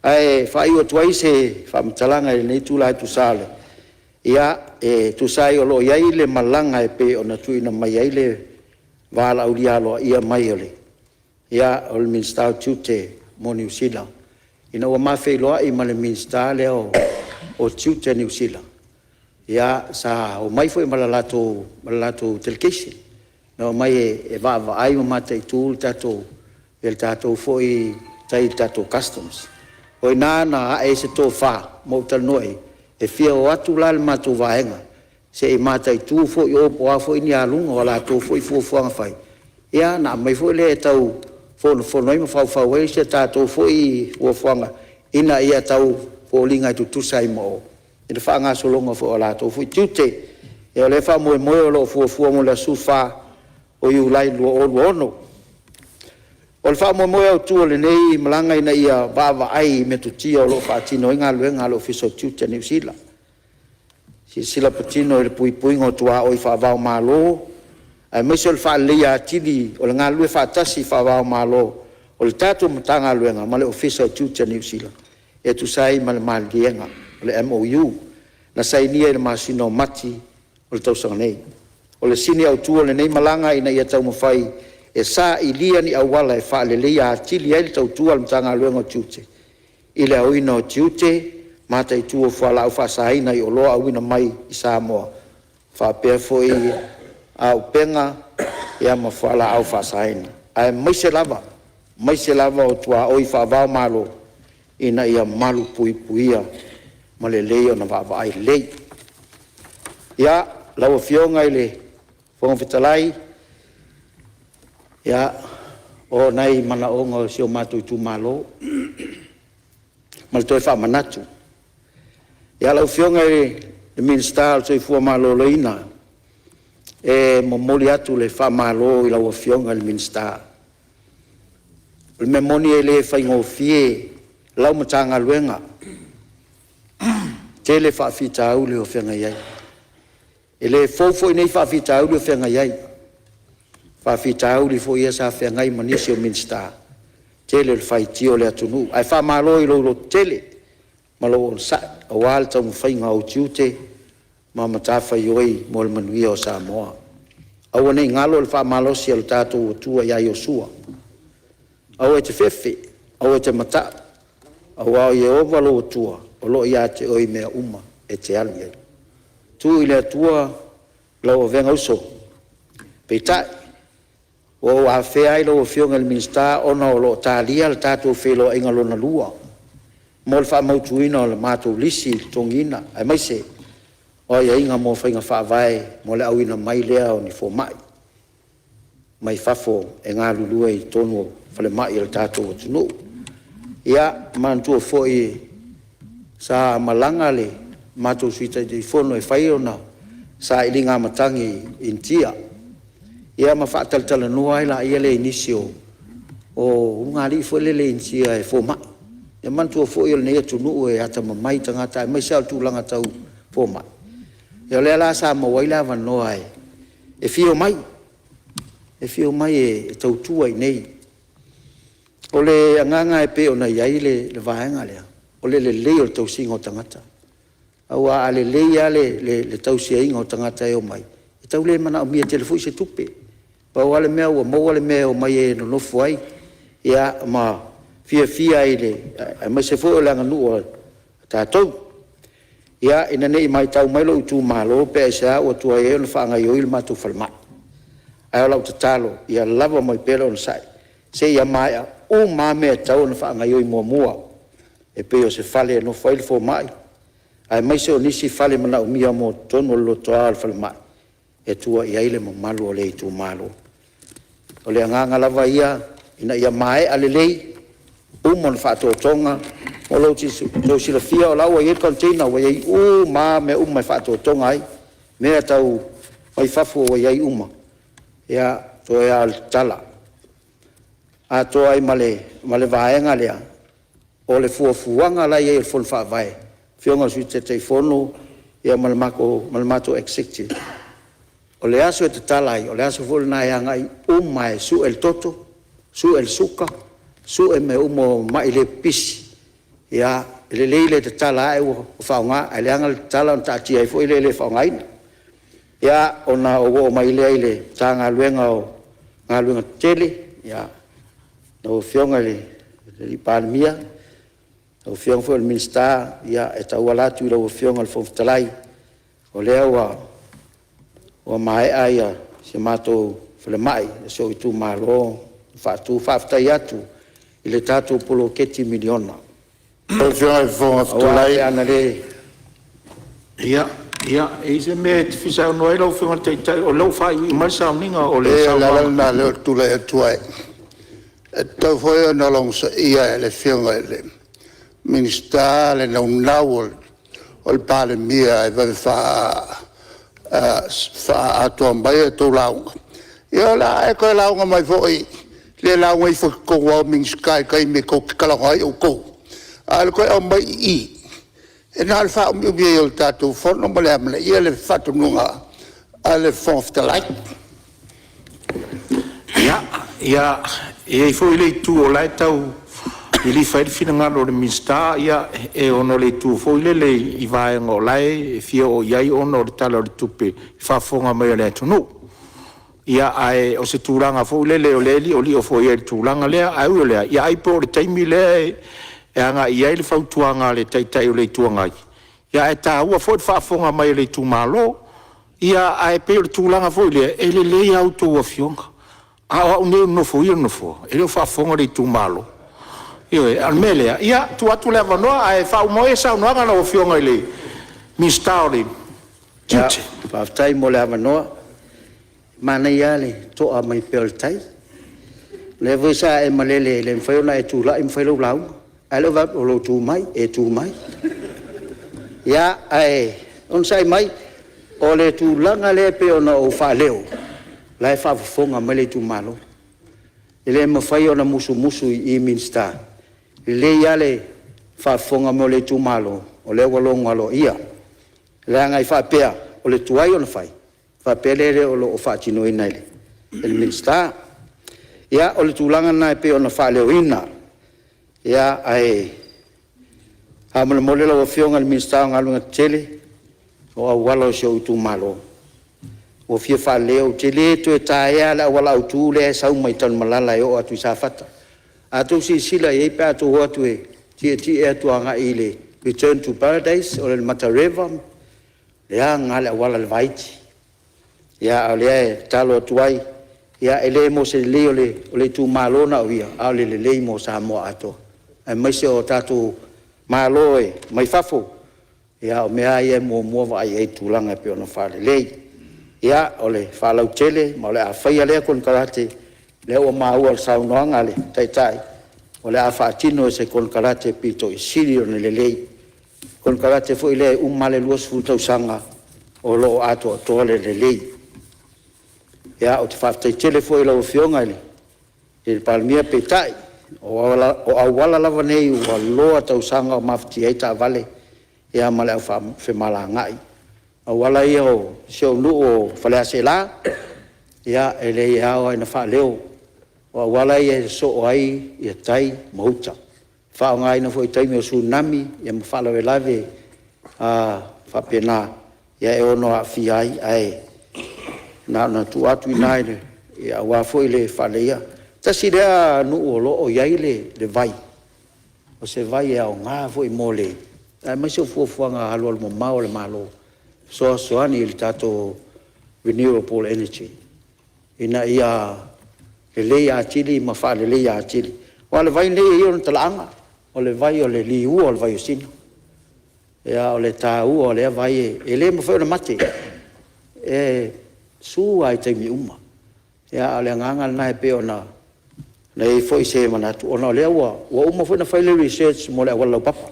Ae faaiu atu ai se faamatalaga i lenei itula e tusa ai o lo o i ai le malaga e pei ona tuuina mai ai le valaaulia aloaia mai o le Minisita o Tiute mo Niu Sila, ina ua ma feiloai ma le Minisita lea o Tiute a Niu Sila, sa omai foi ma le latou delegation, na omai e vaavaai ma mataitu le tatou foi tai i le tatou Customs. O i ina na ae ai se tofa ma ou talanoa i ai, e fia o atu la le matou vaega se i mataitu foi i o po o a foi ni aluga o a latou foi fuafuaga fai, ia ona aumai foi lea e tau fonofono ai ma faufau ai se tatou foi fuafuaga ina ia tau foliga e tutusa ai ma o i le faagasologa foi o latou foi tiute. Ia o lea e faamoemoe o lo o fuafua mo le aso 14 o Iulai 2026. O le faamoemoe autu o lenei malaga ina ia vaavaai i metotia o lo o faatino ai galuega a le Ofisa o Tiute o Niu Sila, silasila patino i le puipuiga o tuaoi faava-o-Malo aemaise o le faaleleia atili o le galulue faatasi faava-o-Malo o le tatou Matagaluega ma le Ofisa o Tiute o Niu Sila e tusa ai ma le Maliega o le MOU na sainia i le masina o Mati o le tausaga nei. O le sini autu o lenei malaga ina ia taumafai e sailia ni auala e faaleleia atili ai le tautua a le Matagaluega o Tiute i le aoina o tiute, mataitu o fualaau faasaina i oloa auina mai i Samoa faapea foi auupega ma fualaau faasaina, aemaise lava, aemaise lava o tuaoi faava-o-Malo ina ia malupuipuia ma lelei ona vaavaai lelei. Ia, lau Afioga i le Fofoga Fetalai, o nai manaoga o si o matou itumalo ma le toe faamanatu. Ia, lau Afioga i le Minisita o le Soifua Maloloina, e momoli atu le faamalo i lau Afioga i le Minisita. O le mea moni e le faigofie lau Matagaluega, e tele faafitauli o feagai ai. E le fou foi nei faafitauli o feagai ai, o faafitauli foi ia sa feagai ma nisi o Minisita, tele o le faitio a le atunuu. Ae faamalo i lou lototele ma lou onosai aua le taumafaiga o ou tiute ma matafaioi mo le manuia o Samoa. Aua ne i galo le faamalosi a lo tatou Atua ia Iosua, “Aua e te fefe, aua e te mata'u, aua o Ieova lou Atua o lo o ia te oe i mea uma e te alu i ai.” Tuu i le Atua lau avega uso. Peitai, ua ou afea ai lau Afioga i le Minisita ona o lo o talia le tatou feiloaiga lona lua mo le faamautuina o le matou lisi totogiina aemaise o aiaiga mo faiga faavae mo le auina mai lea o ni fomai mai fafo e galulue i totonu o falemai o le tatou atunuu. Ia manatua foi sa malaga le matou Sui Taitaifono e fai ona sailiga matagi i Initia ma faatalatalanoa ai laia lea i nisi o o ulugalii foi lele Inisia e fomai. Ia manatua foi o lenei atunuu e atamamai tagata aemaise lava o le tulaga tau fomai. Ia o lea la sa maua ai le avanoa e fia omai, e fia omai e tautua i inei. O le agaga e pei ona i ai le vaega lea, o le lelei o le tausiga o tagata, aua a lelei lava le tausiaina o tagata e omai, e tau le manaomia tele foi se tupe. Pau lava le mea ua maua le mea e omai ai e nonofo ai ma fiafia ai aemaise foi o le aganuu a tatou. Ia, ina ne i matau mai lou itumalo pe aisea ua tuai ai ona faagaoioi le matou falemai, ae o lau tatalo ia lava mai pea le onosai seia maea uma lava mea e tatau ona faagaoioi muamua, e pei o se fale e nofo ai le fomai, aemaise o nisi fale manaomia mo totonu o le lotoa o le falemai e tua i ai le mamalu o le itumalo. O le agaga lava ia ina ia maea lelei, uma ona faatotoga. Mo lo outou silafia o la ua i ai le container ua i ai uma lava mea uma e faatotoga ai mea tau mai fafo ua i ai uma. Ia, toe lava o le tatala atoa ai ma le vaega lea o le fuafuaga la e i ai a le Fono Faavae, le Afioga i le Sui Taitaifono ma le matou Executive, o le aso e tatala ai, o le aso foi lena e agai uma lava e sue le toto, sue le suka, sue mea uma o mai le pipisi. Ia, e lelei le tatala ae ua faaaoga, ae leaga le tatala ona taatia ai foi lea e le faaaogaina. Ia, ona ou oo mai lea i le Matagaluega o Galuega Tetele, lau Afioga i le Palemia, lau Afioga foi i le Minisita, e tauala atu i lau Afioga i le Fofoga Fetalai, o lea ua maea si a matou falemai o si ou itumalo ona faatu. Faafetai atu i le tatou poloketi miliona. Lau Afioga i le Fofoga Fetalai… Aua pe ana le… Ia, e i ai se mea e te fia saunoa i ai lau Afioga i le Taitai o lea ua faaiuiu mai le sauniga o le Leai o le ala saunoaga. lena o lea ou te tulai atu ai, e tatau foi ona logosaia e le Afioga i le Minisita le naunau o le Palemia e vave faaatoa mai a outou lauga. Ia o le a e toe lauga mai foi, le lauga ifo i totonu lava o Minisita i taimi tou te talanoa ai outou, a o le toe aumai i i, e na o le faaumiumi ai o le tatou Fono ma le amanaia le faatonuga a le Fofoga Fetalai. Ia, e i ai foi le itu o la e tau lilifa i ai le finagalo o le Minisita, ia, ona o le itu foi lele i vaega o la e fia oo i ai ona o le Tala o le Tupe i le faafofoga mai a le atunuu. Ia, ae o se tulaga foi lele o lea e liolio foi i ai i le tulaga lea. Ae ui o lea, ia ai po o le taimi lea e agai i ai le fautuaga a le Taitai o le Itu Agai, ae taua foi le faafofoga mai a le itumalo. Ia ae pei o le tulaga foi lea, e lelei a outou afioga, a o au nei e nofoia le nofoa, e le o faafofoga le itumalo. Ioe. A o le mea lea, ia tuu atu le avanoa ae faauma maia lau saunoaga lau Afioga i le Minisita o Tiute. Faafetai mo le avanoa. Manaia lava le to'a mai pea o le tai. O lea foi sa e malele e le mafai ona e tulai ma fai lau lauga, a o lea ou te vaai atu o lou tu mai, e tu mai. Ia, ae onosai mai. O le tulaga lea e pei ona ou faaleo, o la e faafofoga mai le itumalo. E le mafai ona musumusu i Minisita, e lelei lava le faafofoga mai o le itumalo o lea ua logo aloaia. Leaga e faapea o le tuai ona fai ona faapea lea o lo o faatinoina e le Minisita. Ia, o le tulaga lena e pei ona faaleoina. Ae faamolemole lau Afioga i le Minisita o Galuega Tetele, o auala o si ou itumalo ua fia faaleleia. Ou te le toe taea lava le auala autu lea e sau mai Tanumalala e oo atu i Safata. A outou silasila i ai pe a outou o atu e tietie atu agai i le return to paradise o le Alimata River, leaga lava le auala i le vaiti. A o lea e tatalo atu ai, e le mo se lelei o le itumalo na o ia, a o le lelei mo Samoa atoa, aemaise o tatou malo mai fafo. Ia o mea lava ia e muamua vaai i ai i tulaga e pei ona faalelei. Ia, o le faalautele, ma o le a faia lea konekarate, lea ua maua i le saunoaga a le Taitai o le a faatino e se konekarate aupito sili ona lelei, le konekarate foi lea e uma lava le 20 tausaga o lo o atoatoa le lelei. Ia, ou te faafetai tele foi i lau Afioga i le i le Palemia. Peitai, o auala lava nei ua loa tausaga o mafatia ai taavale ma le au femalagaai. O auala ia o si ou nuu o Faleaseela, ia, e leai e ao lava ona faaleo, o auala ia e sosoo ai tai ma uta, e faaaogaina foi i taimi o tsunami ma faalavelave faapena, e ono aafia ai. Ae na ona tuu atu i ina aua foi le faaleleia. Tasi lea nuu o lo o i ai le vai, o se vai e aoga foi mo le… aemaise o fuafuaga alualumamao a le Malo e fesoasoani i le tatou renewable energy ina ia lelei atili ma faaleleia atili. Aua o le vai lenei e i ai ona talaaga, o le vai o le liua o le Vaiosina. O le taua o lea vai, e le mafai ona mate, e su lava i taimi uma. A o le agaga lena e pei ona i ai foi se manatu, ona o lea ua uma foi ona fai le research mo le auala laupapa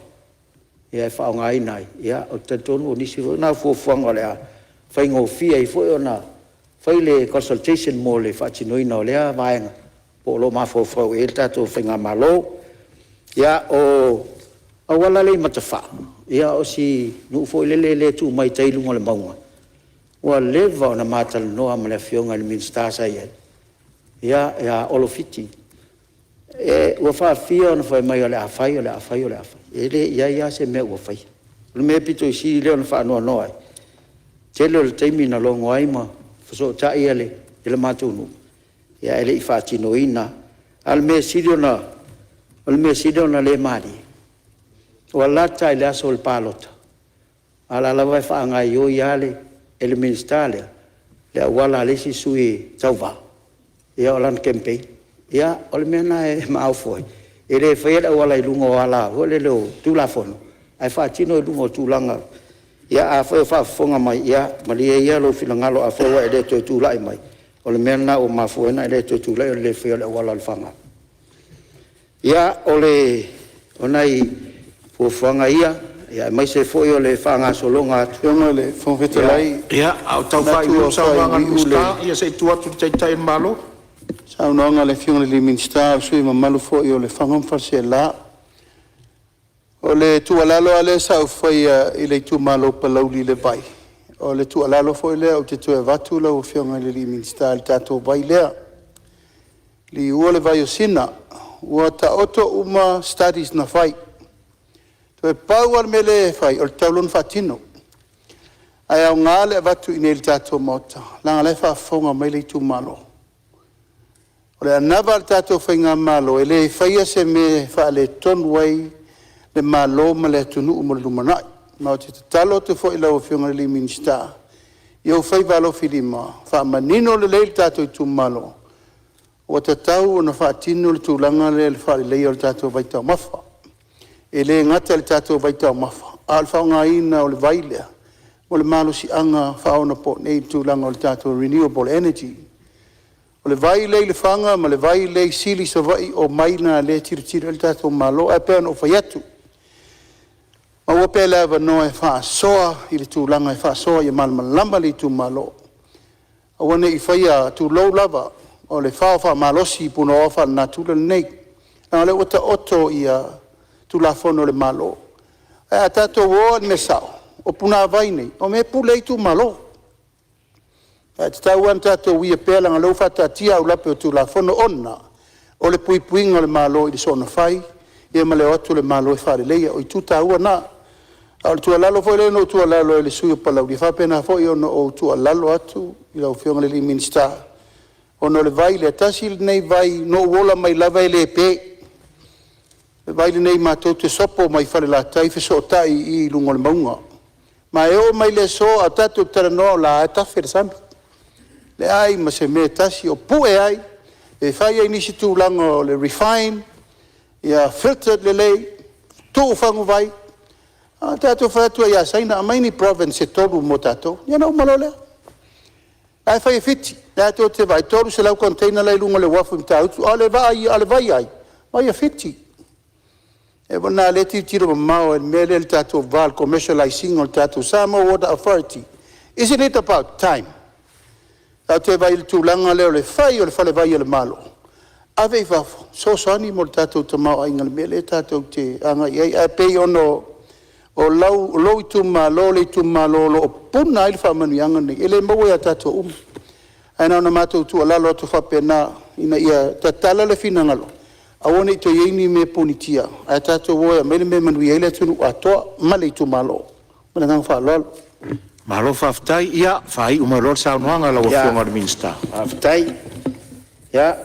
e faaaogaina ai. Ou te talitonu o nisi foi na o fuafuaga o le a faigofie ai foi ona fai le consultation mo le faatinoina o lea vaega, po o lo o mafaufau i ai le tatou faigamalo. Ia, o le auala lea i Matafaa, o si nuu foi lele e tu mai tai i luga o le mauga, ua leva ona ma talanoa ma le Afioga i le Minisita sa i ai ia Olo Fiti. Ua faafia ona fai mai o le a fai, o le a fai, o le a fai, e le i i ai lava se mea ua faia. O le mea aupito sili lea ona faanoanoa ai, tele o le taimi na logo ai ma fesootai le matou nuu ae le i faatinoina lava. A o le mea sili ona le malie, ua lata i le aso o le palota, a o la e lava e faagaoioi lava e le Minisita lea le auala a le isi sui tauva, o lana campaign. Ia, o le mea lena e maofu ai, e le faia le auala i luga o ala foi lele o Tulafono, ae faatino i luga o tulaga. Ia afai o faafofoga mai, ia malie ia lou finagalo afai ua e le toe tulai mai, o le mea lena ua mafua ai ona e le toe tulai o le le faia o le auala o Lefaga. Ia, o nai fuafuaga ia, aemaise foi o le faagasologa atu. Lau Afioga i le Fofoga Fetalai… Ia, a o tau faaiuiu le saunoaga a le Minisita, ia se i tuu atu i le Taitai o le Malo. Saunoaga a le Afioga i le Minisita, o le sui usufono mamalu foi o Lefaga ma Faleaseela. O le tuualalo lava lea sa ou faia i le itumalo o Palauli i le vai, o le tuualalo foi lea ou te toe avatu lau Afioga i le Minisita i le tatou vai lea. Liua le Vaiosina, ua taoto uma studies na fai, toe pau lava le mea lea e fai, o le tatau loa ona faatino. Ae aoga le avatu i inei i le tatou Maota, leaga o la e faafofoga mai le itumalo. O le anava a le tatou faigamalo, e le faia se mea e faaletonu ai le Malo ma le atunuu mo le lumanai. Ma ou te tatalo atu foi i lau Afioga i le Minisita i ou faiva alofilima, faamanino lelei le tatou itumalo, ua tatau ona faatino le tulaga lea i le faaleleia o le tatou vaitaumafa. E le gata i le tatou vaitaumafa, a o le faaaogaina o le vai lea o le malosiaga faaonaponei i le tulaga o le tatou renewable energy. O le vai lea i Lefaga ma le vai lea i Sili i Savaii, o vai na o lea e tilotilo i ai le tatou Malo. Ae pei ona ou fai atu, maua pea le avanoa e faasoa i le tulaga e faasoa ia malamalama le itumalo, aua ne i faia, tulou lava, o le fao faamalosi i punaoa faalenatura lenei, leaga o lea ua taoto Tulafono a le Malo. Ae a tatou o lava i le mea sao, o punavai nei, o mea e pule ai itumalo. Ae tatau lava ona tatou uia pea leaga o lea ua faataatia aulape o Tulafono ona o le puipuiga o le Malo i le soona fai ma le o atu o le Malo e faaleleia. O itu taua na. A o le tuualalo foi lea na ou tuualalo ai i le sui usufono o Palauli, e faapena foi ona ou tuualalo atu i lau Afioga i le Minisita, ona o le vai lea, tasi lenei vai na ou ola mai lava e le pe. O le vai lenei matou te sopo mai Falelatai fesootai i i i luga o le mauga. Ma e oo mai le aso a o tatou talanoa, o la e lava e tafe le sami, leai ma se mea e tasi o pue ai pe fai ai nisi tulaga o le refine, ia filtered lelei, tuu faguvai. A tatou fai atu ai ia Saina, aumai ni province se tolu mo tatou, ia ona uma loa lea. O la e fai e Fiti, o la tou te vaai e 300 container la e i luga o le uafu i Matautu, a o le vai a ai? O le vai a Fiti. O le mea lena o lea e tilotilo mamao ai i le mea lea i le tatou va o le commercialize ina o le tatou Samoa Water Authority. Isn't it about time? Tatou te vaai i le tulaga lea o le fai o le falevai a le Malo, Ave i fafo e fesoasoani mo le tatou tamaoaiga i le mea lea tatou te agai i ai. Ae pei ona o lou itumalo le itumalo o lo o puna ai le faamanuiaga lenei, e le maua ia tatou uma. Ae na ona matou tuualalo atu faapena, ina ia tatala le finagalo, aua ne i toe i ai ni mea punitia, ae tatou o e aumai le mea e manuia ai le atunuu atoa ma le itumalo. Ma le agaga faaaloalo. Malo faafetai. Ia faaiu mai loa le saunoaga a lau Afioga i le Minisita. Faafetai. Ia,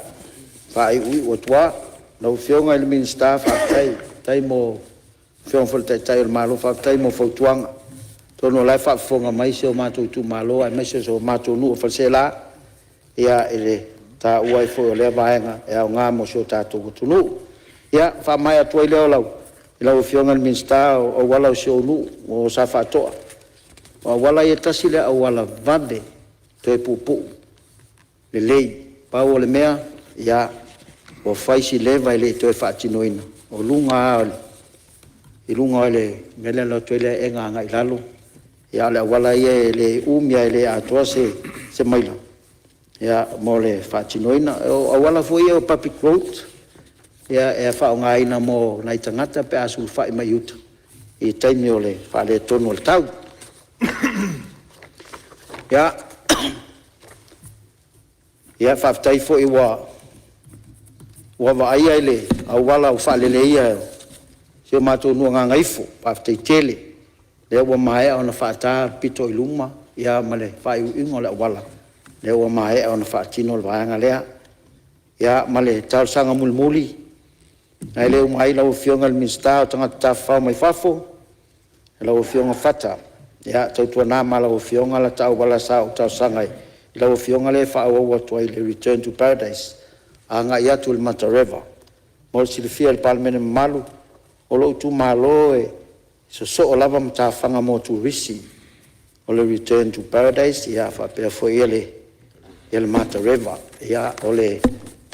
faaiuiu atu lava. Lau Afioga i le Minisita faafetai, lau Afioga foi i le Taitai o le Malo, faafetai mo fautuaga. Atonu o la e faafofoga mai si o matou itumalo aemaise o si o matou nuu o Faleaseela i le taua ai foi o lea vaega e aoga mo si o tatou atunuu. Ia, ona faamaea atu ai lea i lau Afioga i le Minisita, o auala o si ou nuu o Safaatoa. O auala ia, tasi lea auala vave toe puupuu lelei. Pau o le mea, ua fai si leva e le i toe faatinoina, o luga lava o le mea lea e alu atu ai le aega agai i lalo, a o le auala ia e le umi lava e le atoa se maila mo le faatinoina. O auala foi ia o public roads e faaaogaina mo nai tagata pe a sulufai mai uta i taimi o le faaletonu o le tau. Ia, faafetai foi ua vaaia le auala ua faaleleia o si o matou nuu o Gagaifo. Faafetai tele o lea ua maea ona faata le pito i luma ma le faaiuiuga o le auala, lea ua maea ona faatino le vaega lea. Ia, ma le talosaga mulimuli, ae le uma ai lau Afioga i le Minisita o Tagata Tafafao mai Fafo, lau Afioga Fata, ia tautuana ma lau Afioga lata auala sa ou talosaga ai i lau Afioga lea e faaauau atu ai le return to paradise agai atu i le Mata River. Mo le silafia e le Palemene mamalu, o lou itumalo e sosoo lava matafaga mo turisi, o le return to paradise faapea foi le Mata River. Ia, o le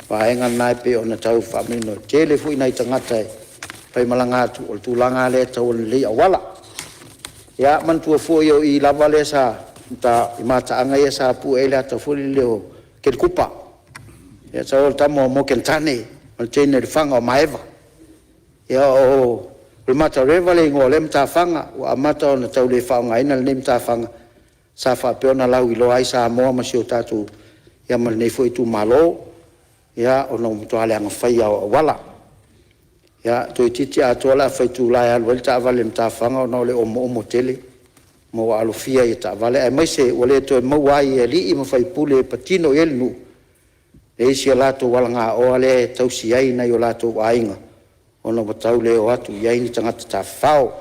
vaega lena e pei ona tau faamanino, e toatele foi nai tagata e faimalaga atu, o le tulaga lava lea e tatau ona lelei auala. Ia manatua foi o i lava lea sa i mataaga ia sa pue ai le ata foi lele o Kelikupa, sau o le tama o Morgan Tane ma le teine o Lefaga o Maeva. Ia o le Mata River le igoa o lea matafaga, ua amata ona tau le faaaogaina lenei matafaga sa faapea ona lauiloa ai Samoa ma si o tatou, ia ma lenei foi itumalo, ona ua matua leaga faia lava o auala. Ia, toeitiiti atoa le afa itula e alu ai le taavale i matafaga ona o le omoomo tele ma ua alofia ai e taavale, aemaise ua le toe maua ai e alii ma faipule e patino i ai le nuu, e i ai si a latou alagaoa lea e tausi ai nai o latou aiga ona ua tau le o atu i ai ni tagata tafafao.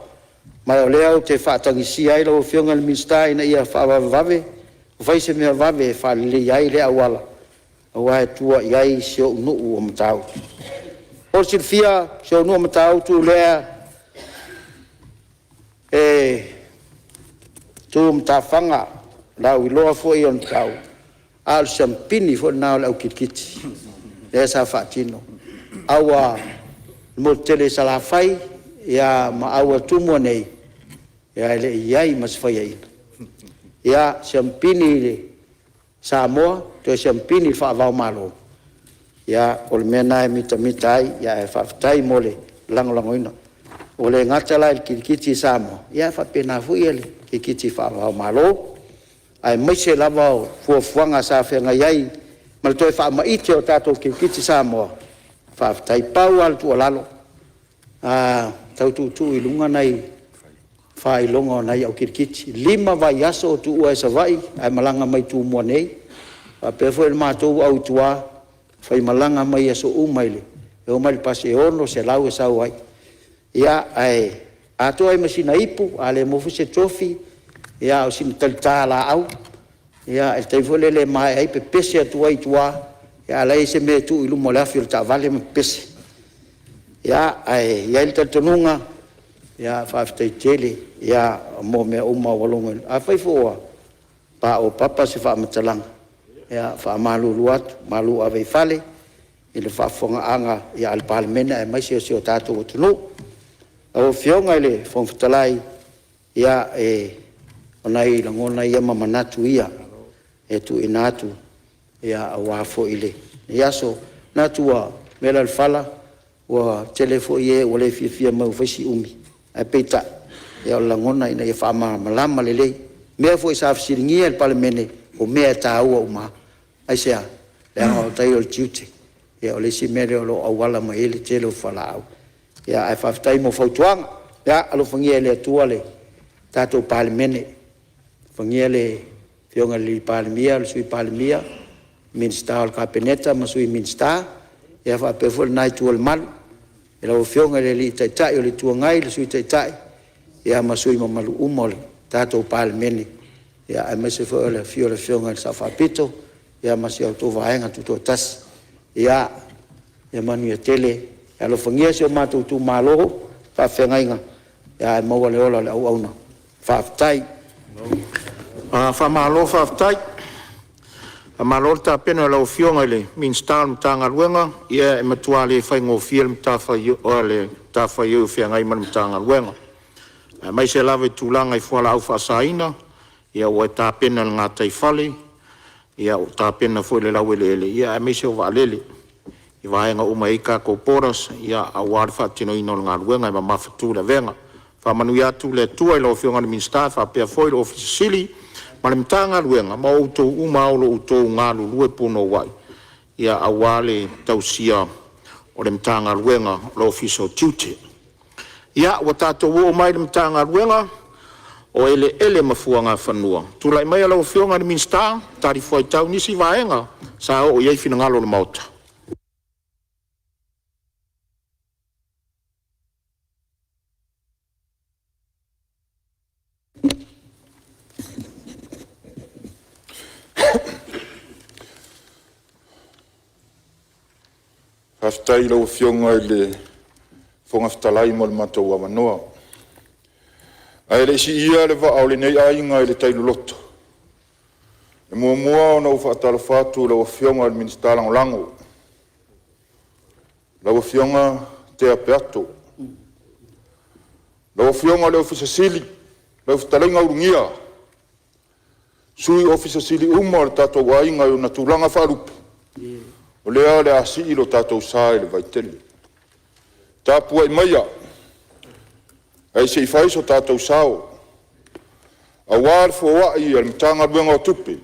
Ma o lea ou te faatagisia ai lau Afioga i le Minisita ina ia faavavevave, fai se mea vave e faaleleia ai lea auala aua e tua i ai si ou nuu o Matautu. Mo le silafia si ou nuu o Matautu lea e tu i matafaga, lauiloa foi i ona tau, a o le siamupini foi lena o le au kirikiti lea sa faatino. A ua motu tele i Salafai ma au a Tumua nei, e le i i ai ma se faiaina. Ia siamupini i Samoa, toe siamupini faava-o-Malo, ia o le mea lena e mitamita ai, ae faafetai mo le lagolagoina. Ua le gata la i le kirikiti i Samoa, ae faapena foi le kirikiti faava-o-Malo, aemaise lava o fuafuaga sa feagai ai ma le toe faamaite o tatou kirikiti Samoa. Faafetai. Pau lava le tuualalo, tau tuutuu i luga nai faailoga o nai au kirikiti. E 5 vaiaso o tuua ai Savaii ae malaga mai Tumua nei, faapea foi le matou au i tua, e faimalaga mai aso uma e omai i le pasi e $600 e sau ai. Ia, ae atoa ai ma sina ipu, a le maua foi se tofi, a o sina talita laau i le taimi foi lele e maea ai pepese atu ai i tua, a o la e i ai se mea e tuu i luma o le afi o le taavale ma pepese. Ia, ae i ai le talitonuga, faafetai tele mo mea uma ua logoina. Afai foi ua paopapa se faamatalaga, ia e faamalulu atu, malu ave i fale i le faafofogaaga a le Palemene aemaise o si o tatou atunuu. Lau Afioga i le Fofoga Fetalai, ia o nai lagona ia ma manatu ia e tuuina atu aua foi lenei aso. Manatu ua vela i le fala, ua tele foi e ua le fiafia mai ua fai si umi, ae peitai o le lagona ina ia faamalamalama lelei. O mea foi sa fesiligia e le Palemene, o mea e taua uma lava. Aisea? Leaga o tai o le tiute, o le isi mea lea o lo o auala mai ai le tele o fualaau. Ae faafetai mo fautuaga. Ia alofagia e le Atua le tatou Palemene, alofagia le Afioga i le Palemia, le Sui Palemia, Minisita o le Kapeneta ma Sui Minisita, ia faapea foi lena itu o le malu i lau Afioga i le Taitai o le Itu Agai, le Sui Taitai ma sui usufono mamalu uma o le tatou Palemene, aemaise foi o le afio o le Afioga i le Sao Faapito ma si a outou Vaega Tutoatasi. Ia manuia tele. Alofagia si o matou itumalo i le faafeagaiga ae maua le ola o le auauna. Faafetai. Faamalo faafetai. Faamalo le tapena i lau Afioga i le Minisita o le Matagaluega. Ia e matua le faigofie le matafaioi o feagai ma le Matagaluega, aemaise lava i tulaga i fualaau faasaina. Ia ua e tapena i le gataifale, ua tapena foi i le laueleele aemaise o vaalele i vaega uma e i ai tatou borders aua le faatinoina o le galuega e mamafatu le avega. Faamanuia atu le Atua i lau Afioga i le Minisita faapea foi le Ofisa Sili ma le Matagaluega ma outou uma lava o lo o outou galulue punouai aua le tausia o le Matagaluega o le Ofisa o Tiute. Ia, ua tatou oo mai i le Matagaluega o Eleele ma Fuagafanua. Tulai maia lau Afioga i le Minisita e talifuaitau i nisi vaega sa oo i ai finagalo o le Maota. Faafetai i lau Afioga i le Fofoga Fetalai mo le matou avanoa. Ae le i siia le vaa o lenei aiga i le tai loloto, e muamua ona ou faatalofa atu i lau Afioga i le Minisita Lagolago, lau Afioga Tea Peato. Lau Afioga i le Ofisa Sili o Pulega, lau Fetalaiga Ulugia, Sui Ofisa Sili uma o le tatou aiga i ona tulaga faalupe, o lea o le a sii lo tatou sa i le vaitele. Tapuai maia ae se i fai so tatou sao aua le foai a le Matagaluega o Tupe i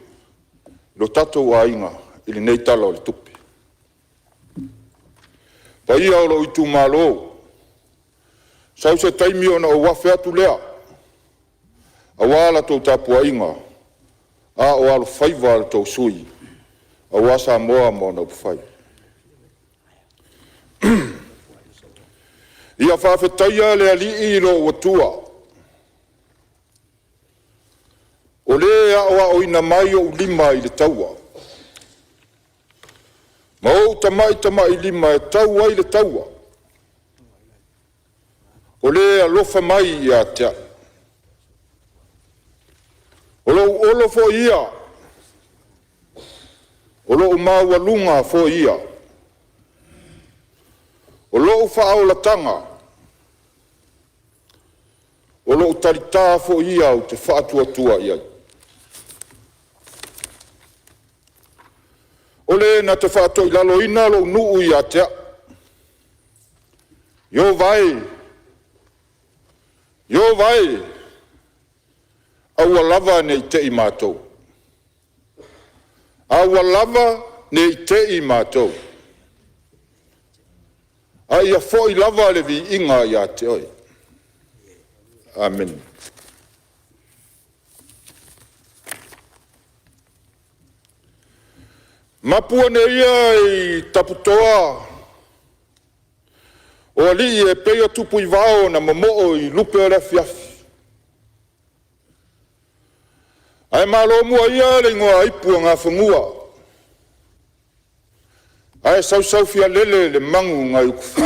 lo tatou aiga i lenei Tala o le Tupe. O paia o lou itumalo, sau se taimi ona ou afe atu lea aua la outou tapuaiga, a o alofaiva la outou sui usufono aua Samoa ma ona upufai. Ia faafetaia le Alii i lou Atua, o Le e aoaoina mai ou lima i le taua, ma ou tamatamailima e tau ai le taua, o Le alofa mai ia te au. O lou olo foi ia, o lou maualuga foi ia, o lou faaolataga, o lou talita foi ia ou te faatuatua i ai. O Le na te faatoilaloina lou nuu ia te au. Ieova e, Ieova e, aua lava ne i te i matou, aua lava ne i te i matou, a ia foi lava le viiga ia te Oe. Amene. Mapu ane ia i taputoa o alii e pei o tupuivao na momoo i lupe o le afiafi, ae malomua ia le igoaipu a Gafamua ae sausaufialele le magu nai Utufiu.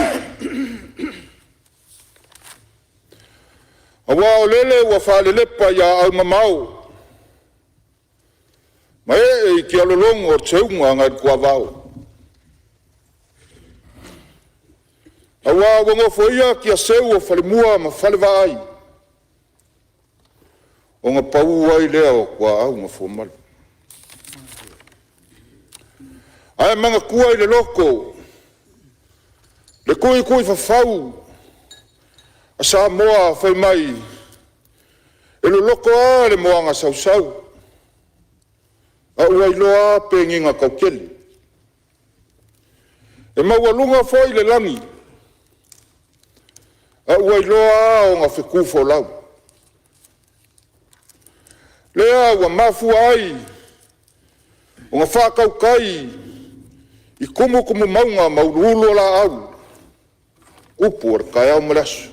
Aua o lele ua faalelepa i aau mamao ma ee i tialologo le seuga nai le tuavao, aua ua nofoia tiaseu o falemua ma falevaai, ona pau ai lea o tuaau na fuamalu. Ae manatua i le loto Le tuituifafau a Samoa fai mai e loloto lava le moana sausau, a ua iloa lava penina tautele. E maualuga foi le lagi, a ua iloa lava ona fetu folau. Lea ua mafua ai ona faatautai i tumutumu mauga ma uluulu o laau upu o le taeao ma le aso.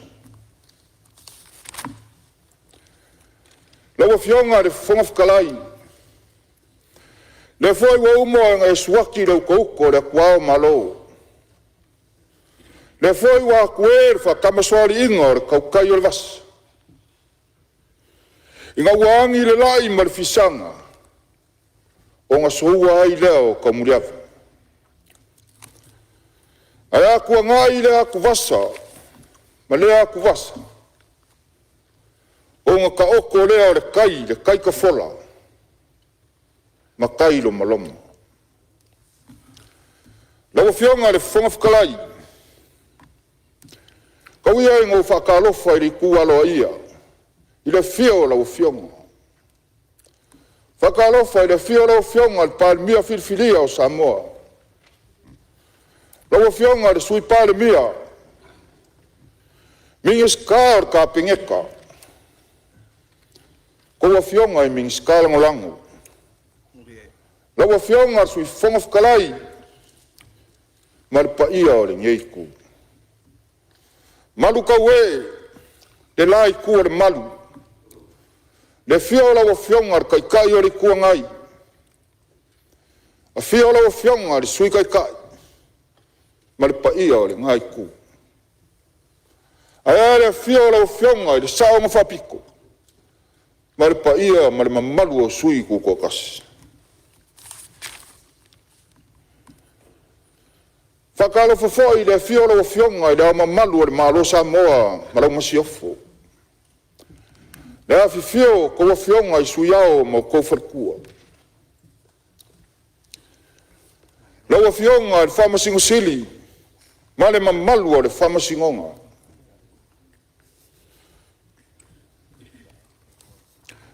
Lau Afioga i le Fofoga Fetalai, o lea foi ua uma ona e suaki le utauto o le atuao o Malo, lea foi ua atue le faatamasoaliiga o le tautai o le vasa, ina ua agi le lai ma le fisaga, ona soua ai lea o taumuliava. Ae a tuanai lea atuvasa ma lea atuvasa, ona taoto lea o le tai, le tai tafola ma tai lomaloma. Lau Afioga i le Fofoga Fetalai, tau ia ina ou faatalofa i le itu aloaia i le afio o lau Afioga. E faatalofa i le afio o lau Afioga i le Palemia filifilia o Samoa, lau Afioga i le Sui Palemia, Minisita o le Kapeneta, a outou Afioga i Minisita Lagolago. Lau Afioga i le Sui Fofoga Fetalai ma le paia o lenei Itu. Malutauee le la Itu o le Malu, le afio o lau Afioga i le Taitai o le Itu Agai, afio lau Afioga i le Sui Taitai ma le paia o lena Itu. Ae a le afio o lau Afioga i le Sao na Faapito ma le paia ma le mamalu o sui usufono tutoatasi. E faatalofa foi i le afio o lau Afioga i Le Ao Mamalu o le Malo o Samoa ma lau Masiofo, le afifio o a outou Afioga i Sui Ao ma outou faletua. Lau Afioga i le Faamasino Sili ma le mamalu o le Faamasinoga.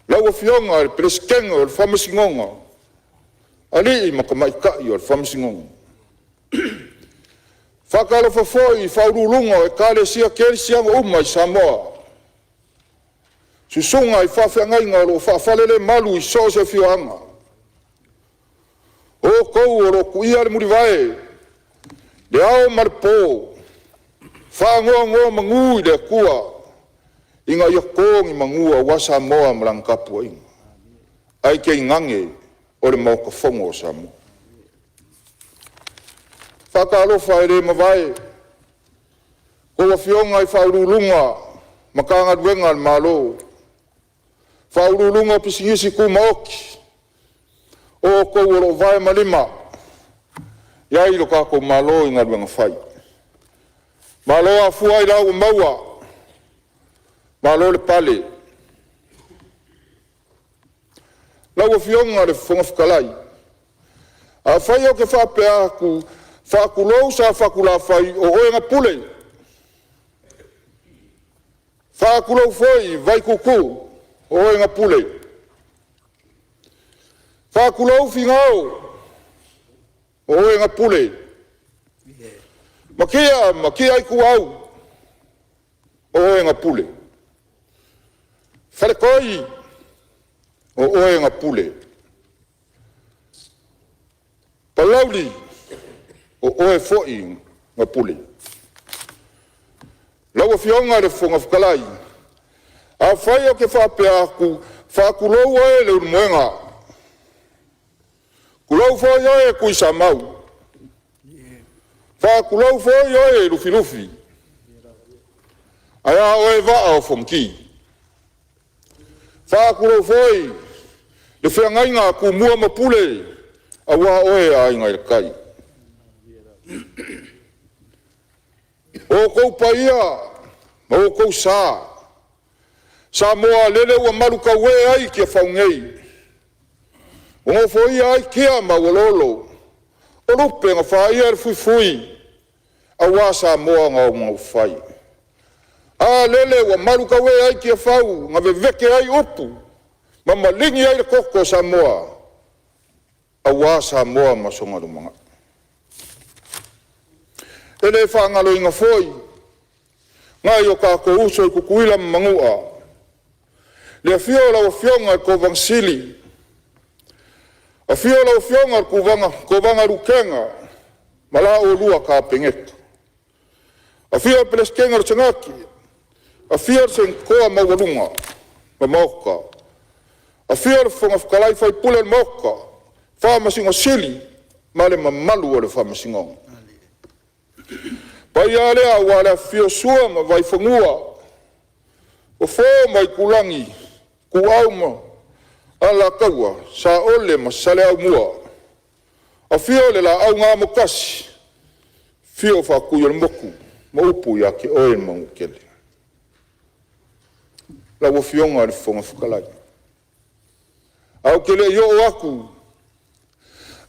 Lau Afioga i le Peresetene o le Faamasinoga, alii ma tamaitai o le Faamasinoga. E faatalofa foi i faauluuluga o Ekalesia Kerisiano uma i Samoa, susuga i faafeagaiga o lo o faafalelemalu i so o se afioaga. O outou o lo o tuia le mulivae i le ao ma le po, faanonomanu i le Atua ina ia to ni manu aua Samoa ma lana tapuaiga, ae tainane o le Maota Fono o Samoa. Faatalofa e le mavae i a outou Afioga i Ofisa Sili o Pulega o Matagaluega a le Malo, Faauluuluga o Pisinisi Tumaoti o outou o lo o vae ma lima i ai lo tatou Malo i galuega fai. Malo afua ailao ua maua, malo le pale. Lau Afioga i le Fofoga Fetalai, afai ou te faapea atu, faatulou Safotulafai o oe na pule, faatulou foi Vaituutuu o oe na pule, faatulou Finao o oe na pule, Matia ma Matia Ituau o oe na pule, Faletoi o oe na pule, Palauli o oe foi na pule. Lau Afioga i le Fofoga Fetalai, afai ou te faapea atu, faatulou oe Leulumoega, tulou foi oe Tuisamau, faatulou foi oe Lufilufi. Ae a oe Vaa o Fonoti. Faatulou foi le feagaiga a Tumua ma Pule, aua oe Aiga i le Tai. O outou paia ma outou sa, Samoa lele ua malutauee ai Tiafau nei, ua nofoia ai tia ma auoloolo, o lupe na faia e le fuifui. aua Samoa na ona upufai. A lele ua malutaue ai Tiafau na vevete ai upu ma maligi ai le toto o Samoa aua Samoa ma sona lumanai. E le faagaloina foi nai o tatou uso i Tutuila ma Manua, le afio o lau Afioga i le Kovana Sili, afio lau Afioga i le Kovana Lutena ma la oulua Kapeneta, afio le Peresetene o le Senate, afio le Senatoa maualuga o le Maota, afio le Fofoga Fetalai faipule o le Maota, Faamasino Sili ma le mamalu o le Faamasinoga. O le paia lava lea aua le afifio o Sua ma Vaifanua, Fofo ma Aitulagi, Ituau ma Alataua, Saole ma Saleaaumua, afio le Laau na Amotasi, afio Faatuiolemotu ma upu ia te oe le Manuatele. Lau Afioga i le Fofoga Fetalai, ae ou te le i oo atu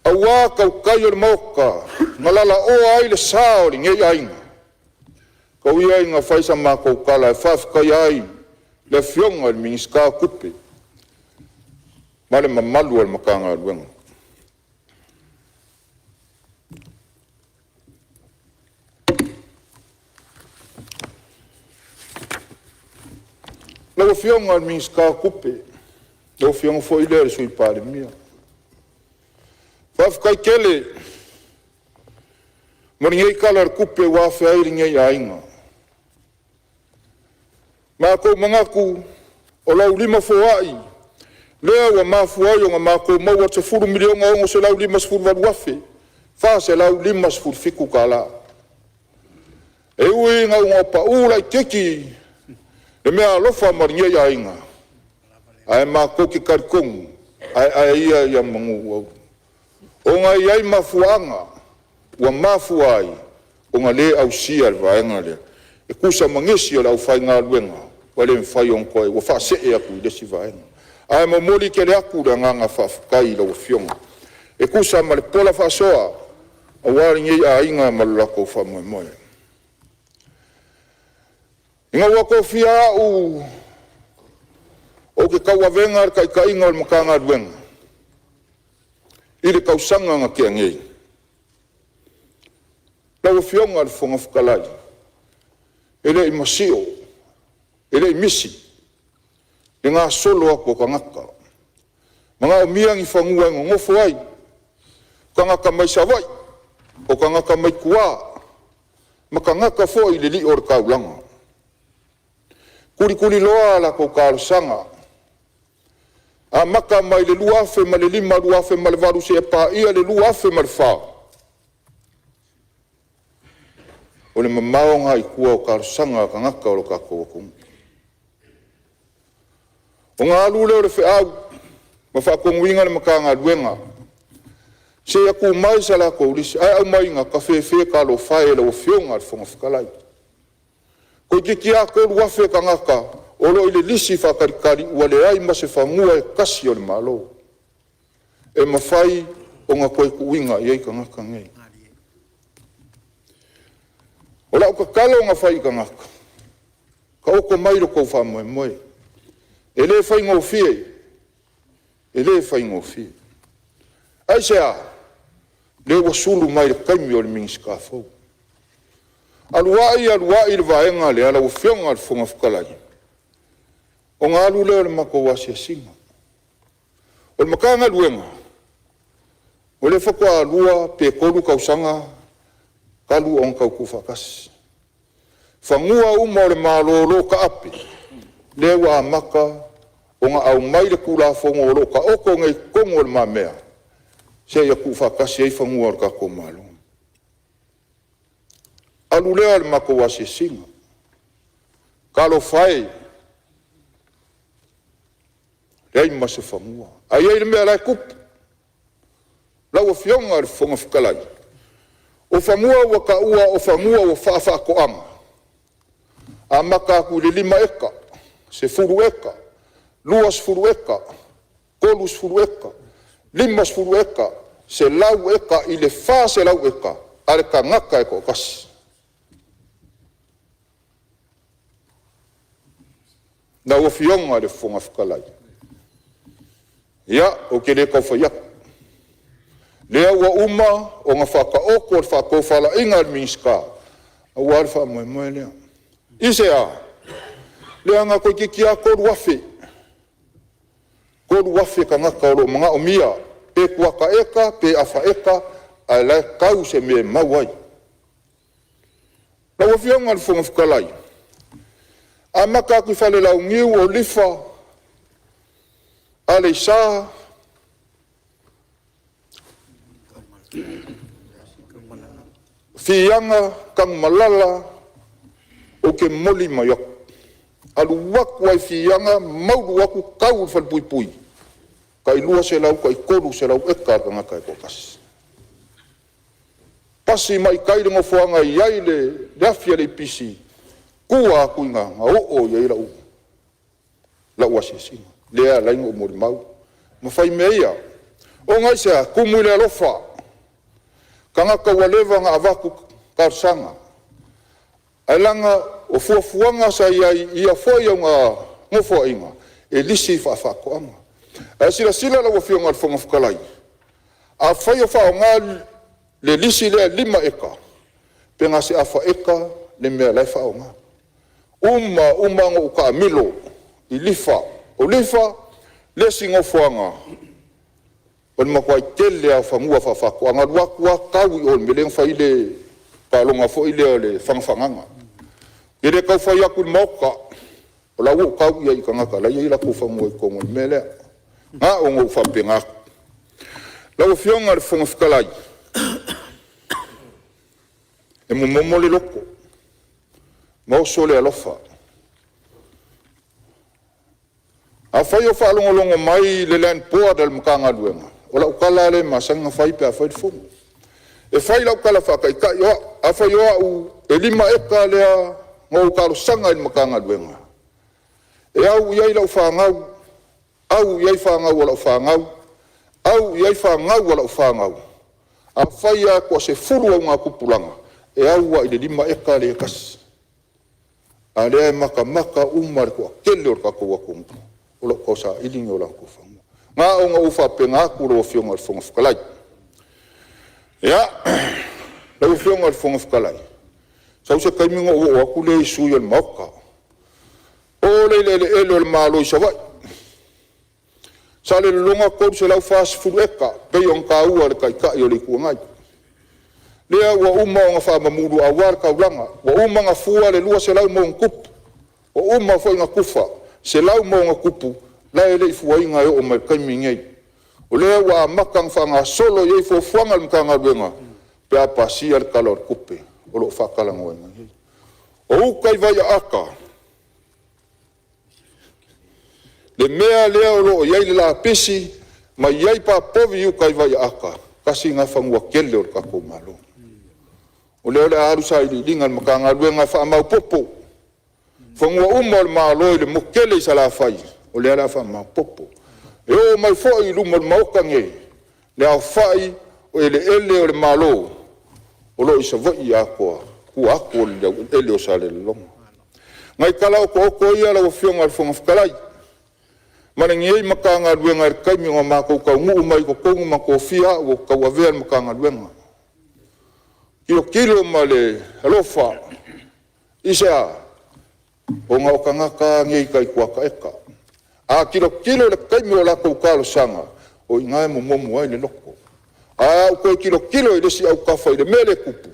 aua tautai o le Maota na lalaoa ai le sa o lenei aiga, tau ia ina fai sa matou tala e faafetaia ai le Afioga i le Minisita o Tupe ma le mamalu o le Matagaluega. Lau Afioga i le Minisita o Tupe, lau Afioga foi lea i le Sui Palemia, faafetai tele mo lenei Tala o le Tupe ua afea ai lenei aiga. Matou manatu o lau lima foai lea ua mafua ai ona matou maua le $10,658,457. E ui ina ua pau laitiiti le meaalofa mo lenei aiga, ae matou te talitonu, ae ai ia ia manu ua auro, ona e i ai mafuaaga ua mafua ai ona le ausia le vaega lea, e tusa ma nisi o le aufaigaluega ua le mafai ona toe ua faasee atu i le isi vaega. Ae momoli tele atu le agaga faafetai i lau Afioga e tusa ma le pola faasoa aua lenei aiga ma lo latou faamoemoe. Ina ua tofia au ou te tauavea le taitaiga o le Matagaluega i le tausaga na tea nei, lau Afioga i le Fofoga Fetalai, e le i masio, e le i misi le gasolo atu o tagata, manaomia ni fanua e nonofo ai, tagata mai Savaii, o tagata mai tua ma tagata foi i le li'o o le taulaga. Tulituliloa a latou talosaga, amata mai le 2005, 2008 seia paia le 2004, o le mamao lena i tua o talosaga a tagata o lo tatou atunuu. Ona alu lea o le feau ma faatonuina le Matagaluega, se i tuu mai sa latou lisi, ae aumaiga, tafefe talofa e i lau Afioga i le Fofoga Fetalai, toeitiiti lava 3,000 tagata o lo o i le lisi faatalitali ua leai ma se fanua e tasi o le Malo e mafai ona toe tuuina i ai tagata nei. O lau tatalo na fai i tagata, taoto mai lo outou faamoemoe, e le faigofie, e le faigofie. Aisea? O lea ua sulu mai le taimi o le Minisita fou. Alu ai alu ai le vaega lea lau Afioga i le Fofoga Fetalai, ona alu lea o le matou asiasiga. O le Matagaluega, o lea faatoa 2 pe 3 tausaga talu ona tau tuufaatasi. Fanua uma o le Malo o lo o taape, lea ua amata ona aumai le Tulafono o lo o taoto nei i totonu o lumamea seia tuufaatasi ai fanua o le tatou Malo. Alu lea o le matou asiasiga, talofa e, leai ma se fanua. Ae i ai le mea la e tupu. Lau Afioga i le Fofoga Fetalai, o fanua ua taua o fanua ua faafaatoaga, amata atu i le 5 eka, 10 eka, 20 eka, 30 eka, 50 eka, 100 eka i le 400 eka a le tagata e toatasi. Lau Afioga i le Fofoga Fetalai, ia, ou te le tau fai atu, o lea ua uma ona faataoto le faatofalaiga a le Minisita aua le faamoemoe lea. Aisea? Leaga toeitiiti lava 3,000 tagata o lo o manaomia, pe kuata eka pe afa eka, a o la e tau se mea e mau ai. Lau Afioga i le Fofoga Fetalai, e amata atu i Falelauniu o Leafa, Aleisa, Fiaga, Tanumalala, ou te momoli mai atu. E alu atu lava i Fiaga maulu atu tau i le falepuipui, e tai 200 tai 300 eka a le tagata e toatasi. Pasi mai i tai le nofoaga e i ai le afi a le EPC, tua atu i ina na oo i ai lau asiasiga, lea e ala ai ona ou molimau ma fai mea ia. Ona aisea? E tumu i le alofa, tagata ua leva ona avatu talosaga, ae leaga o fuafuaga sa i ai i ia foi nofoaiga, e lisi faafaatoaga. Ae silasila lau Afioga i le Fofoga Fetalai, afai o faaaoga le lisi lea e 5 eka, pe na o se afa eka le mea o la e faaaoga. Uma uma ona ou taamilo i Leafa. O Leafa o le isi nofoaga o le matuai tele lava o fanua faafaatoaga. E alu atu lava tau i o i le mea lea na fai ai le taaloga foi lea o le faga fagaga. E le tau fai atu i le Maota, o la e ua ou tau i ai i tagata o la e i ai o latou fanua i totonu o le mea lea. Na ona ou faapena atu. Lau Afioga i le Fofoga Fetalai, e momomo le loto ma oso le alofa. Afai o faalogologo mai le land board a le Matagaluega, o lau tala lava lea e masani ona fai pe a fai le fono. E fai lau tala faataitai o au, afai o au e 5 eka lea na ou talosaga ai i le Matagaluega, e au i ai lau fanau, au i ai fanau a lau fanau, au i ai fanau a lau fanau, afai lava e toasefulu augatupulaga, e au lava i le 5 eka lea e tasi. A o lea e matamata uma le toatele o le tatou atunuu o lo o tausaili ni o latou fanua. Na ona ou faapena atu lau Afioga i le Fofoga Fetalai. Ia, lau Afioga i le Fofoga Fetalai, sau se taimi ona ou oo atu lea i sui usufono o le Maota. O lea i eleele o le Malo i Savaii, Salelologa e 340 eka e pei ona taua e le Taitai o le Itu Agai. Lea ua uma ona faamamulu aua le taulaga, ua uma ona fua le 200+, ua uma foi ona tufa 100+, la e le i fuaina e oo mai i le taimi lenei. O lea ua amata ona faagasolo i ai fuafuaga a le Matagaluega pe a pasia le Tala o le Tupe o lo o faatalanoaina nei. O uta i Vaiaata le mea lea o lo o i ai le lapisi ma i ai papovi i uta i Vaiaata, tasi lena fanua tele o le tatou Malo. O lea o le a alu sailiiliga a le Matagaluega e faamaopoopo fanua uma o le Malo i le motu tele i Salafai, o lea o le a faamaopoopo. E oo mai foi i luma o le Maota lenei le aofai o eleele o le Malo o lo o i Savaii atoa, i tua atu o le laueleele o Salelologa. O nai tala otooto ia lau Afioga i le Fofoga Fetalai ma lenei Matagaluega i le taimi na matou taunuu mai ai i totonu ma tofia au ou te tauavea le Matagaluega. Tilotilo ma le alofa. Aisea? Ona o tagata lava nei tai kuata eka. A tilotilo i le taimi o latou talosaga, o i ina e momomo ai le loto. Ae a ou toe tilotilo i le isi autafa i le mea lea e tupu,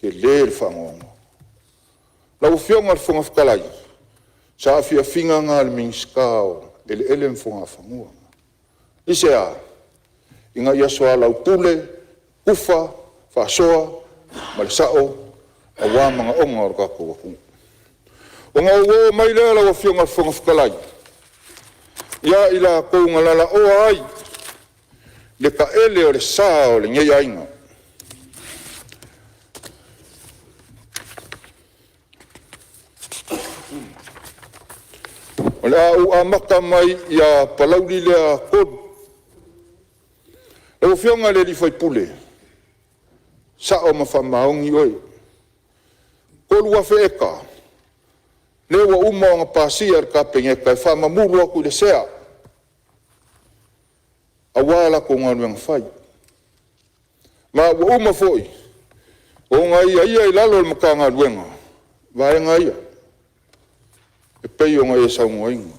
e tele le faanoanoa. Lau Afioga i le Fofoga Fetalai, o saafiafiaga na a le Minisita o Eleele ma Fugafanua. Aisea? Ina ia soalaupule, tufa, faasoa ma le sao aua manaoga o le tatou atunuu. Ona ou oo mai lea lau Afioga i le Fofoga Fetalai ia i latou na lalaoa ai le taele o le sa o lenei aiga. O le a ou amata mai ia Palauli lea 3. Lau Afioga i le sui usufono, e sao ma faamaoni oe, e 3,000 eka. Lea ua uma ona pasia e le Kapeneta e faamamulu atu i le sea aua a latou galuega fai. Ma ua uma foi ona aiaia i lalo o le Matagaluega vaega ia e pei ona e saunoaina.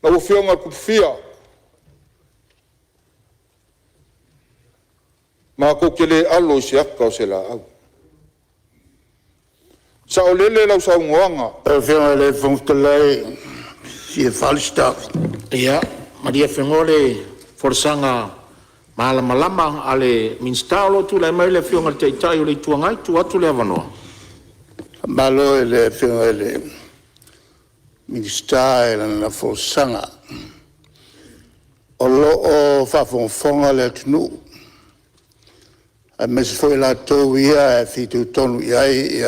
Lau Afioga Tupufi'a, matou te le alo i se ata o se laau. E saolele lau saunoaga. Lau Afioga i le Fofoga Fetalai e fia faaali se taofi. Ia, malie Fegoa o le folasaga malamalama a le Minisita. O lo o tulai mai le Afioga i le Taitai o le Itu Agai, tuu atu le avanoa. Faamalo i le Afioga i le Minisita i lana folasaga. O lo o faafogafoga le atunuu aemaise foi i latou ia e fitoitonu i ai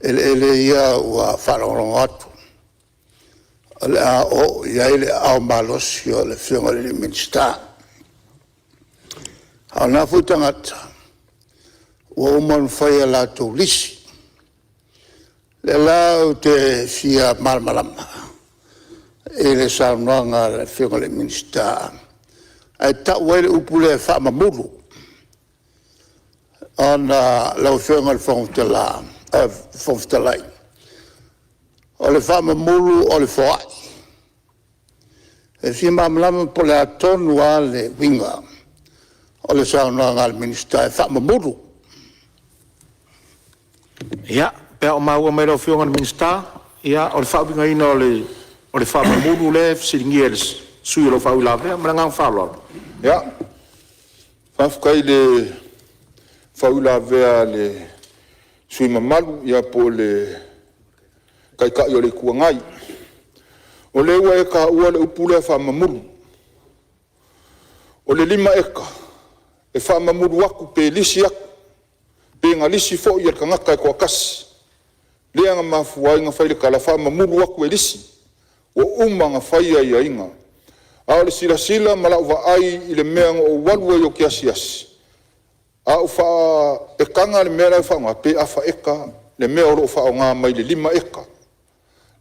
eleele ia ua faalogologo atu o le a oo i ai le aao malosi o le Afioga i le Minisita. A o na foi tagata ua uma ona fai a latou lisi. O lea la ou te fia malamalama i le saunoaga a le Afioga i le Minisita, ae tau ai le upu lea e faamamulu ona lau Afioga i le Fofoga Fetalai, o le faamamulu o le foai. E fia malamalama po o le a tonu lava le uiga o le saunoaga a le Minisita e faamamulu. Ia, pe a o maua mai e lau Afioga i le Minisita, o le faauigaina o le faamamulu lea e fesiligia e le sui usufono o lo o faauilavea. Ma le agaga faaaloalo. Ia, faafetai i le faauilavea a le sui usufono mamalu po o le Taitai o le Itu Agai. O lea ua e taua le upu lea faamamulu. O le 5 eka, e faamamulu atu pe lisi atu, pe na lisi foi e le tagata e toatasi, lea na mafua ai ona fai le tala faamamulu atu e lisi, ua uma ona fai aiaiga. A o le silasila ma lau vaai i le mea na ou alu ai ou te asiasi, a ou faaetaga le mea la e faaaoga, pe afa eka le mea o lo o faaaoga mai le 5 eka.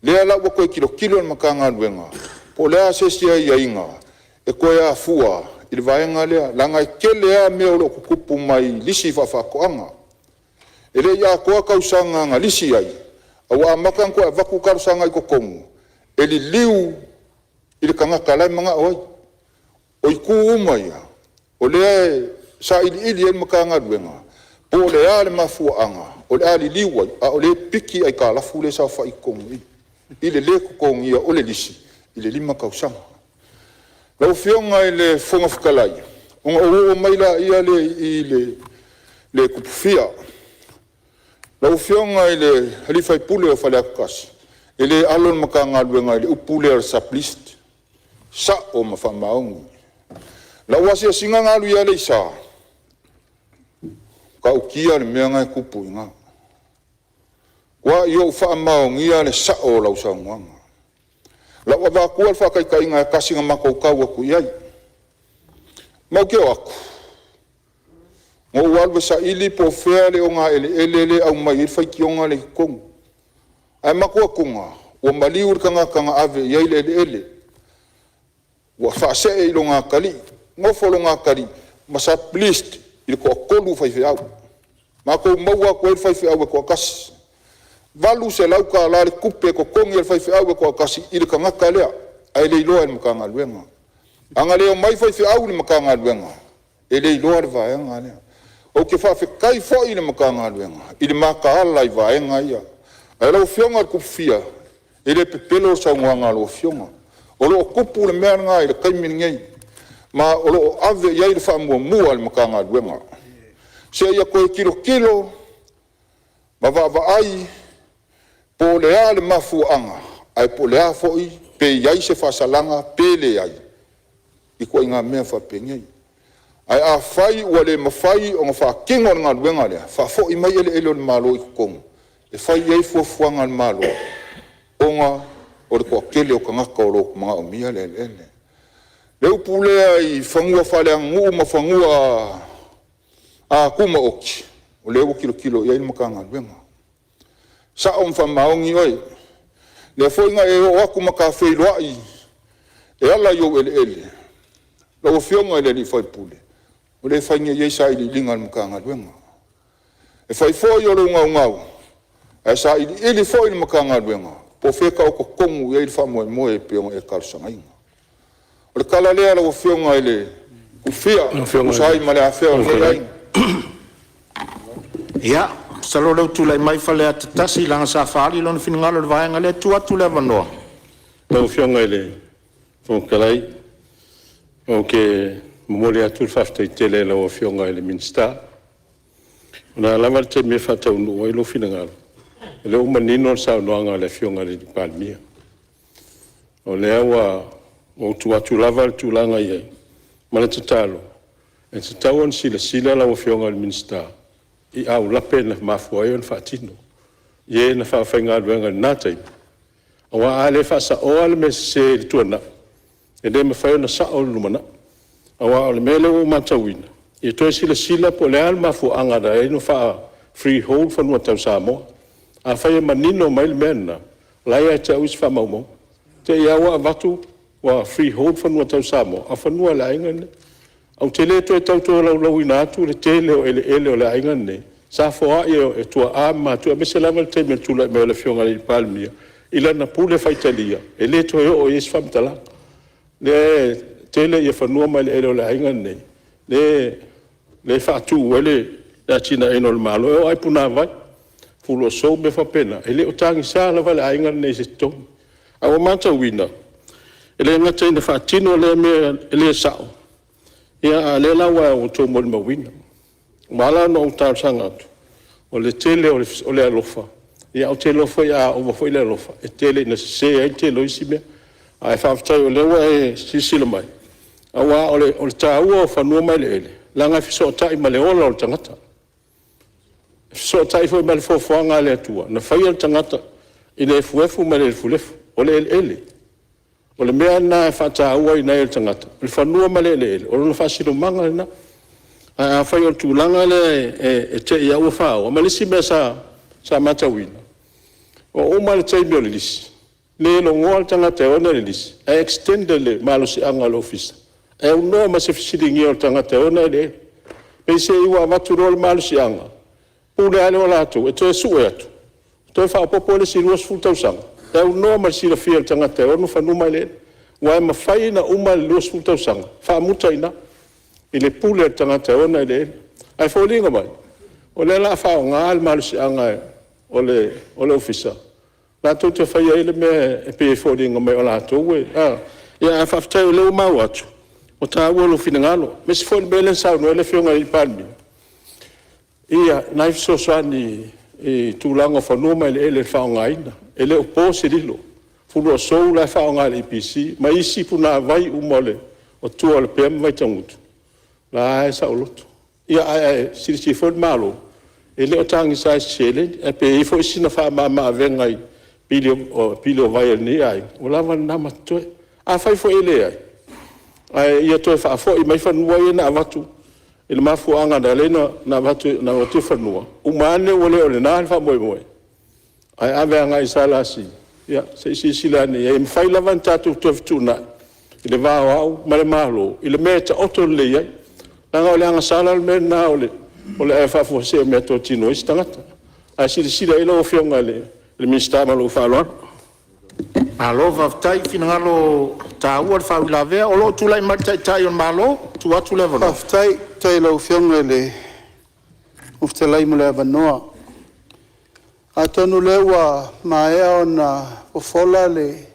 Lea la ua toe tilotilo le Matagaluega po o le a se isi aiaiga e toe afua i le vaega lea, leaga e tele lava mea o lo o tutupu mai lisi faafaatoaga. E le i atoa tausaga na lisi ai, ae ua amata ona toe avatu talosaga i totonu e liliu i le tagata la e manao ai. O itu uma ia o lea e sailiili i ai le Matagaluega po o le a le mafuaaga o le a liliu ai, a o lea e piki aitalafu lea e saofai i totonu i i i le lē totogia o le lisi i le 5 tausaga. Lau Afioga i le Fofoga Fetalai, ona ou oo mai lea i le Tupufia. Lau Afioga i le sui usufono o Faleata 1, e le alo le Matagaluega i le upu lea o le sub-lease. E sao ma faamaoni. O lau asiasiga na alu i Aleisa, e matautia le mea lena e tupu i ina. Ua matua ou faamaonia le sao o lau saunoaga. O lau avatua le faataitaiga e tasi na matou tau atu i ai. Matou te o atu, na ou alu e saili po o fea le ogaeleele lea e aumai ai le faitioga lea i totonu. Ae mafatua ua maliu le tagata na ave i ai le eleele, ua faasee i logatalii, nofo logatalii ma sub-leased i le toatolu o faifeau. Matou maua atu ai le faifeau e toatasi. E $800 le tupe e totogi a le faifeau e toatasi i le tagata lea, ae le iloa e le Matagaluega. A na le omai faifeau i le Matagaluega, e le iloa le vaega lea. Ou te faafetai foi i le Matagaluega i le mataala i vaega ia. Ae lau Afioga i le Tupufia, e le pepelo le saunoaga a lau Afioga. O lo o tupu le mea lena i le taimi lenei, ma o lo o ave i ai le faamuamua a le Matagaluega, se i toe tilotilo ma vaavaai po o le a le mafuaaga, ae po o le a foi, pe i ai se faasalaga pe leai i ituaiga mea faapenei. Ae afai ua le mafai ona faatino le galuega lea, faafoi mai eleele o le Malo i totonu e fai i ai fuafuaga a le Malo, ona o le toatele o tagata o lo o manaomia le eleele. O le upu lea i fanua faaleaganuu ma fanua tumaoti. o lea ua tilotilo i ai le Matagaluega. Sao ma faamaoni oe, lea foi na e oo atu ma ta feiloai e ala i ou eleele, lau Afioga i le sui usufono, ua le fai nei i ai sailiiliga a le Matagaluega. E fai foi o lou naunau, ae sailiili foi le Matagaluega po o fea e taoto tonu i ai le faamoemoe e pei ona e talosagaina. O le tala lea lau Afioga i le Tufia Lau e Afioga tusa i ai le ma le afea o Fofoga lenei Fetalai. aiga. Ia, masalo o lea ua tulai mai Faleata 1 leaga sa faaali lona finagalo i le vaega lea. E tuu atu le avanoa. Lau Afioga i le Fofoga Fetalai, ou te momoli atu le faafetai tele i lau Afioga i le Minisita. O le a lava le taimi e faataunuu ai lou finagalo, o lea ua manino le saunoaga a le Afioga i le Palemia. O lea ua ou tuu atu lava le tulaga e i ai, ma le tatalo, e tatau ona silasila lau Afioga i le Minisita i aulape na mafua ai ona faatino i e na faafaigaluega i lena taimi, aua a le faasaoa le mea sese i le tuanai, e le mafai ona sao i le lumanai. Aua o le mea lea ua ou matauina, ia toe silasila po o le a le mafuaaga na ala ai ona faa-freehold fanua tau Samoa. Afai e manino mai le mea lena, o la e ia te au isi faamaumauga. Te i lava ua avatu ua freehold fanua tau Samoa, a o fanua o le aiga lenei. Ou te le toe tau tolaulauina atu le tele o eleele o le aiga lenei sa foai e tuaa ma matua, aemaise lava le taimi o le tulai mai o le Afioga i le Palemia i lana pule faitalia, e le toe oo i ai se faamatalaga. O lea e tele fanua ma eleele o le aiga lenei lea e faatu ai le atinaeina o le Malo. E oo lava i punavai, Fuluasou ma mea faapena, e le o tagisa lava le aiga lenei i se totogi. Ae ua matauina, e le gata ina faatino lea mea le sao, a o lea la ua outou molimauina. Ua ala ona ou talosaga atu, o le tele o le alofa, ae ou te iloa foi a ova foi le alofa, e tele ina sese ai le tele o isi mea. Ae faafetai o lea ua e silasila mai, aua o le taua o fanua ma eleele, leaga e fesootai ma le ola o le tagata. E fesootai foi ma le foafoaga a le Atua na faia le tagata i le efuefu ma le lefulefu. O le eleele, o le mea lena e faatauaina ai e le tagata le fanua ma le eleele, o lona faasinomaga lena. Ae afai o le tulaga lea e te i lava ua faoa. Ma le isi mea sa matauina, ua uma le taimi o le lisi, le logoa le tagata e ona le lisi ae extend e le malosiaga o le Ofisa e aunoa ma se fesiligia o le tagata e ona eleele. Peiseai ua avatu loa le malosiaga, pule lava lea o latou e toe sue atu, toe faaopoopo le isi 20 tausaga e aunoa ma le silafia o le tagata e ona fanua ma eleele. Aua e mafai ona uma le 20 tausaga, faamuta ai i ina i le pule a le tagata e ona eleele. Ae foliga mai o lea o le a faaaoga le malosiaga o le Ofisa latou te faia ai le mea e pei e foliga mai o latou e… Ae faafetai o lea ua maua atu ua taua lou finagalo. Aemaise foi le mea lea na saunoa ai le Afioga i le Palemia i nai fesoasoani i tulaga o fanua ma eleele e faaaogaina. E le o po se lilo, o Fuluasou la e faaaoga e le EPC ma isi punavai uma o tua o Lepea ma Vaitagutu, o la e lava e saoloto. Ia, ae silasila foi le Malo, e le o tagisa i se seleni, ae pe i ai foi sina faamamaavega i pili o vai a lenei aiga, ua lava lena ma totoe. Afai foi e leai, ae ia toe faafoi mai fanua ia na avatu i le mafuaaga na ala ai ona avatu fanua, uma ane ua le o lena le faamoemoe, ae ave agai i le SLC, ia se i silasila ane i ai. E mafai lava ona tatou toe fetuunai i le va o au ma le Malo i le mea e taoto lelei ai, leaga o le agasala le mea lena o le ave faafuasei o meatotino a isi tagata. Ae silasila i ai lau Afioga i le Minisita. Ma lou faaaloalo. Malo faafetai. Finagalo taua le faauilavea. O lo o tulai mai le Taitai o le Malo, e tuu atu le avanoa. Faafetai. Faafetai i lau Afioga i le Fofoga Fetalai mo le avanoa. Atonu o lea ua maea ona fofola le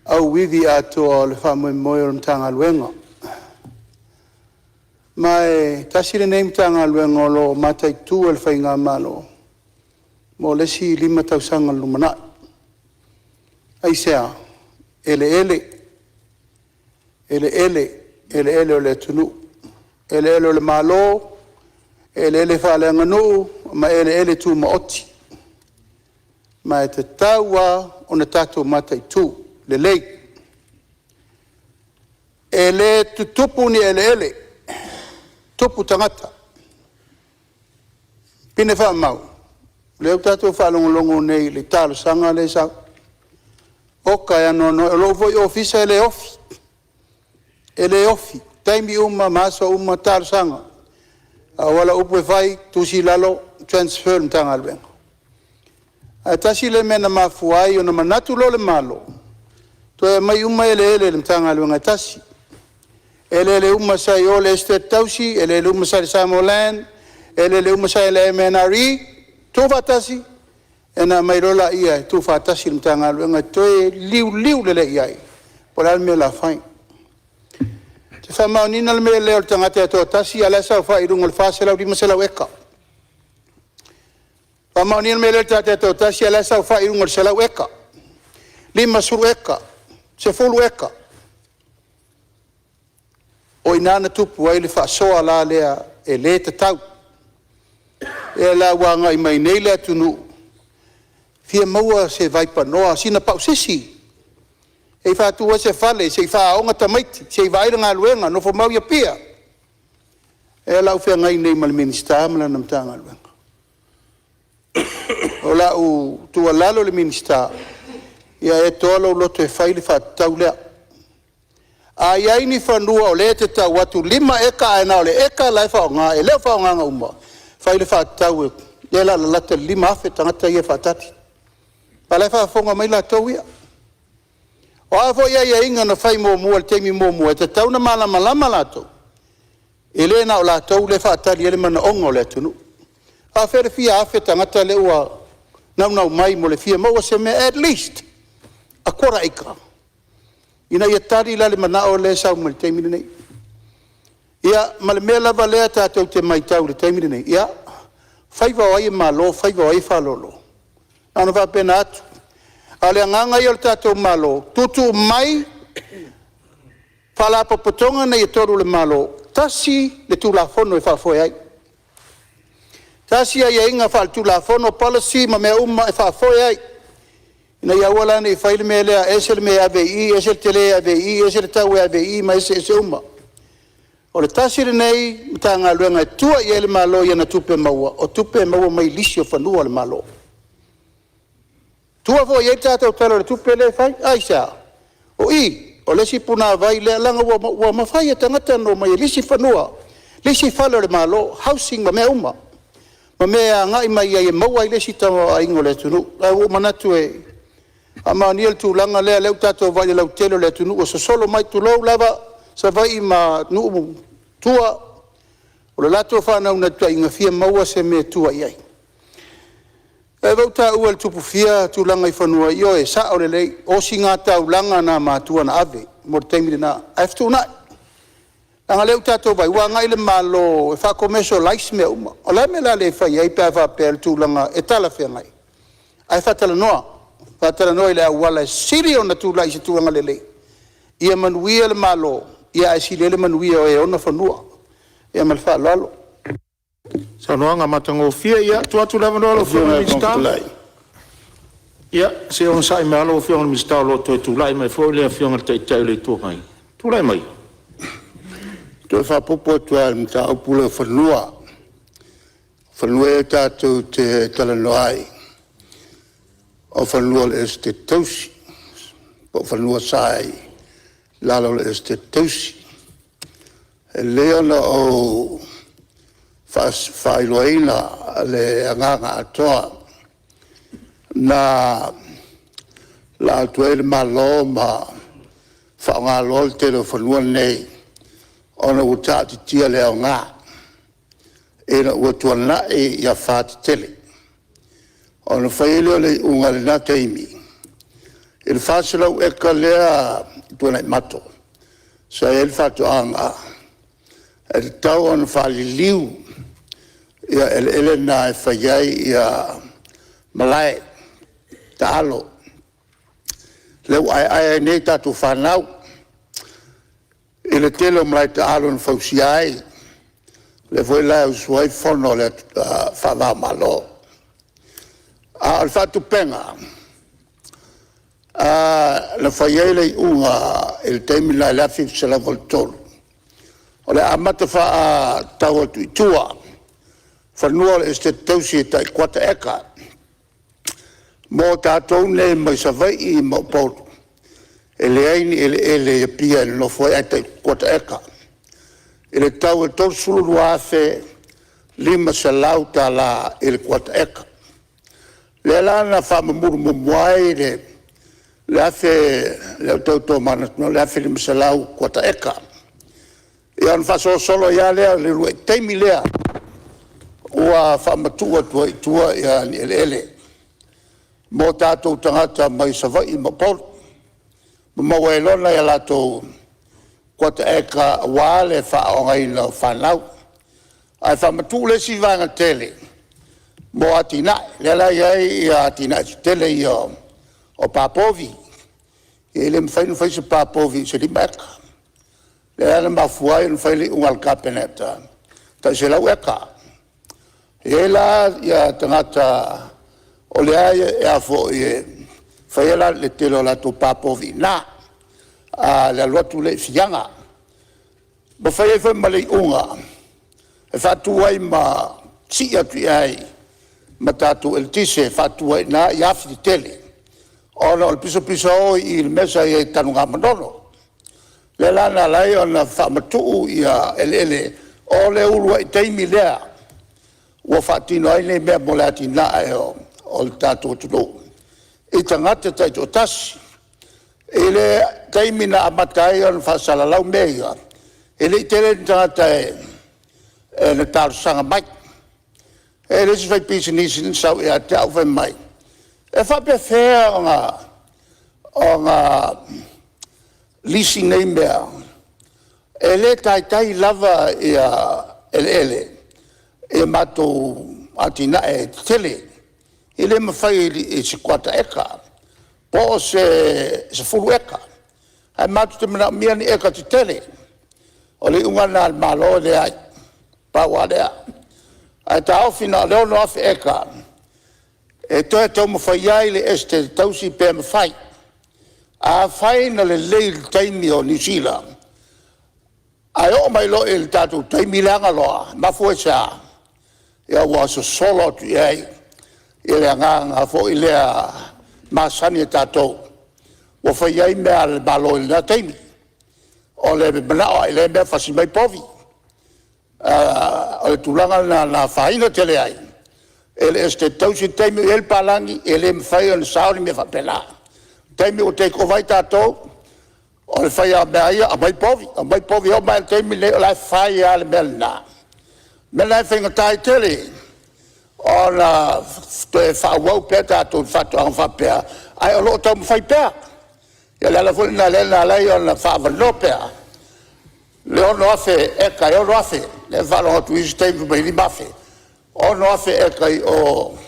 auivi atoa o le faamoemoe o le Matagaluega. Ma e tasi lenei Matagaluega o lo o mataitu e le Faigamalo mo le isi 5 tausaga i le lumanai. Aisea? Eleele, eleele, eleele o le atunuu, eleele o le Malo, eleele faaleaganuu ma eleele tumaoti. Ma e tatau lava ona tatou mataitu lelei. E le tutupu ni eleele, e tutupu tagata. Pine faamau, o lea ua tatou faalogologo nei i le talosaga lea e sau. Oka e anoanoai, o lou foi ofisa e le ofi, e le ofi, taimi uma ma aso uma talosaga. A o au upu e fai, tusi i lalo, transfer i le Matagaluega. Ae tasi lea mea na mafua ai ona manatu loa le Malo, toe aumai uma eleele i le Matagaluega e tasi. Eleele uma sa i o i le Esetete Tausi, eleele uma sa i le Samoa Land, eleele uma sa i le MNRE, tuufaatasi, ona aumai loa lea e tuufaatasi i le Matagaluega e toe liuliu lelei i ai po o le a le mea o le a fai. Ou te faamaoniga le mea lea o le tagata e toatasi a o la e saofai i luga o le 400, 500 eka. Faamaonia le mea lea o le tagata e toatasi a o la e saofai i luga o le 100 eka, 50 eka, 10 eka. O i ina na tupu ai le faasoa la lea e le tatau. O lea la ua agai mai nei le atunuu e fia maua se vaipanoa, sina pausisi se i faatu ai se fale, se i faaaooga tamaiti, se i vaai le galuega, nofomau i Apia. O lea la ua feagai nei ma le Minisita ma lana Matagaluega. O lau tuualalo i le Minisita, ia e toa lou loto e fai le faatatau lea. A i ai ni fanua o lea e te tau atu e 5 eka ae na o le eka la e faaaoga e le o faaaogaina uma, fai le faatatau o lea o le a lalata i le 5,000 tagata ia e faatali, a o la e faafofoga mai latou ia. O a foi aiaiga na fai muamua i le taimi muamua, e tatau ona malamalama latou, e le na o latou lea e faatali ai le manaoga o le atunuu. E faapefea le fia afe tagata lea ua naunau mai mo le fia maua se mea at least a quarter acre, ina ia tali la le manao lea e sau mai le taimi lenei. Ia, ma le mea lava lea tatou te matau i le taimi lenei, ia, faiva o ai e malo faiva o ai e faalolo? Na ona faapena atu. A o le agaga ia o le tatou Malo, tuutuu mai Faalapotopotoga nei e 3 a le Malo, tasi le Tulafono e faafoe ai, tasi aiaiga faale-Tulafono, policy ma mea uma e faafoe ai, ina ia aua la ne i fai le mea lea, ese le mea e ave i i, ese le tele e ave i i, ese le tau e ave i i ma eseese uma. O le tasi lenei Matagaluega e tua i ai le Malo i ana tupe maua, o tupe e maua mai lisi o fanua o le Malo. Tua foi i ai le tatou Tala o le Tupe lea e fai. Aisea? O i, o le isi punavai lea, leaga ua mafai e tagata ona omai e lisi fanua, lisi fale o le Malo, housing ma mea uma, ma mea e agai mai ai e maua ai le isi tamaoaiga o le atunuu. Ae ua ou manatu e faamaonia le tulaga lea, o lea ua tatou vaai i le lautele o le atunuu ua sosolo mai, tulou lava Savaii ma nuu i tua, o le latou faanaunautaiga, e fia maua se mea e tua i ai. O lea foi ua taua e le Tupufia tulaga i fanua, ioe, e sao lelei, o ositaulaga na a matua na ave mo le taimi lena, ae fetuunai. Leaga o lea ua tatou vaai ua agai le Malo e faa-commercialize mea uma. O le a le mea o le a le fai ai pe a faapea o le tulaga e talafeagai, ae faatalanoa, faatalanoa i le auala e sili ona tulai i se tulaga lelei, ia manuia le Malo, ae sili ai le manuia o e ona fanua. Ia ma le faaaloalo. Saunoaga matagofie. Ia, tuu atu le avanoa i lau Afioga i le Minisita. Ia, se i onosai mai lava lau Afioga i le Minisita o lo o toe tulai mai foi le Afioga i le Taitai o le Itu Agai. Tulai mai. Toe faaopoopo atu lava i le mataupu lea o fanua. O fanua ia tatou te talanoa ai, o fanua o le Esetete Tausi, po o fanua sa i lalo o le Esetete Tausi. E lelei ona ou faailoaina le agaga atoa na laa atu ai le Malo ma faaaoga loa le tele o fanua nei ona ua taatitia le aoga ina ua tuanai afa tetele. Ona fai ai lea o le iuga i lena taimi i le 400 eka lea i Tuanaimato sa i ai le faatoaga, e tatau ona faaliliu eleele na e fai ai malae taalo, lea ua aeae ai nei tatou fanau i le tele o malae taalo na fausia ai, lea foi la e usu ai fono faava o Malo. A o le faatupega na fai ai le iuga i le taimi lena i le 1983, o le a amata faatau atu i tua. fanua o le Esetete Tausi e tai kuata eka. Mo tatou nei mai Savaii ma Upolu, e leai ni eleele i Apia e nonofo ai ae tai kuata eka i le tau e $32,500 i le kuata eka. O lea la na faamamulu muamua ai le 1000 lea ua tau tomanatu mai o le 1500 kuata eka, ia ona faasolosolo ai lava lea o le uluai taimi lea ua faamatuu atu ai i tua ni eleele mo tatou tagata mai Savaii ma Upolu, ma maua ai loa nai a latou kuata eka aua le faaaoogaina o fanau. Ae faamatuu le isi vaega tele mo atinae, lea la e i ai atinae tetele ia o pa povi. E le mafai ona fai se pa povi i se 5 eka. O lea la na mafua ai ona fai le iuga a le Kapeneta, tai 100 eka. E i ai la tagata o lea e fai ai le tele o latou pa povi i ina i le alu atu lea i Fiaga. Ma fai ai foi ma le iuga e faatu ai ma sii atu i ai ma tatou eletise e faatu ai i ina afi tetele, ona o le pisapisao i le mea sa i ai i Tanugamanono. O lea la na ala ai ona faamatuu eleele o le uluai taimi lea ua faatino ai nei mea mo le atinae o le tatou atunuu i tagata taitoatasi. I le taimi na amata ai ona faasalalau mea ia, e le i tele ni tagata na talosaga mai. E i ai le isi faipisinisi na sau ia te au fai mai, e faapefea ona lisi nei mea e le taitai lava eleele i matou atinae tetele. E le mafai i se kuata eka po o se 10 eka, ae matou te manaomia ni eka tetele. O le iuga lena a le Malo e leai, pau lava lea. Ae taofi na o le 6,000 eka e toe taumafai ai le Esetete Tausi pe mafai. Afai na lelei i le taimi o Niu Sila ae oo mai loa i le tatou taimi leaga loa. E mafua i se a? Ua sosolo atu i ai le agaga foi lea masani a tatou ua fai ai mea a le Malo i lena taimi. O le manao lava i lea mea fasi mai povi. O le tulaga lena na afaina tele ai e le Esetete Tausi le taimi o i ai le palagi e le mafai ona sao ni mea faapena. O le taimi ua take over ai tatou, o le fai lava o mea a ia, aumai povi, aumai povi. E oo mai lava i le taimi lenei o la e fai lava le mea lena. O le mea lena e faigata ai tele ona toe faaauau pea tatou i faatoaga faapea, ae o lo o taumafai pea. Ia o le ala foi lena lea na ala ai ona faaavanoa pea le 6,000 eka e 6,000. Lea na faalogo atu i isi taimi fai mai e 5,000, 6,000 eka i o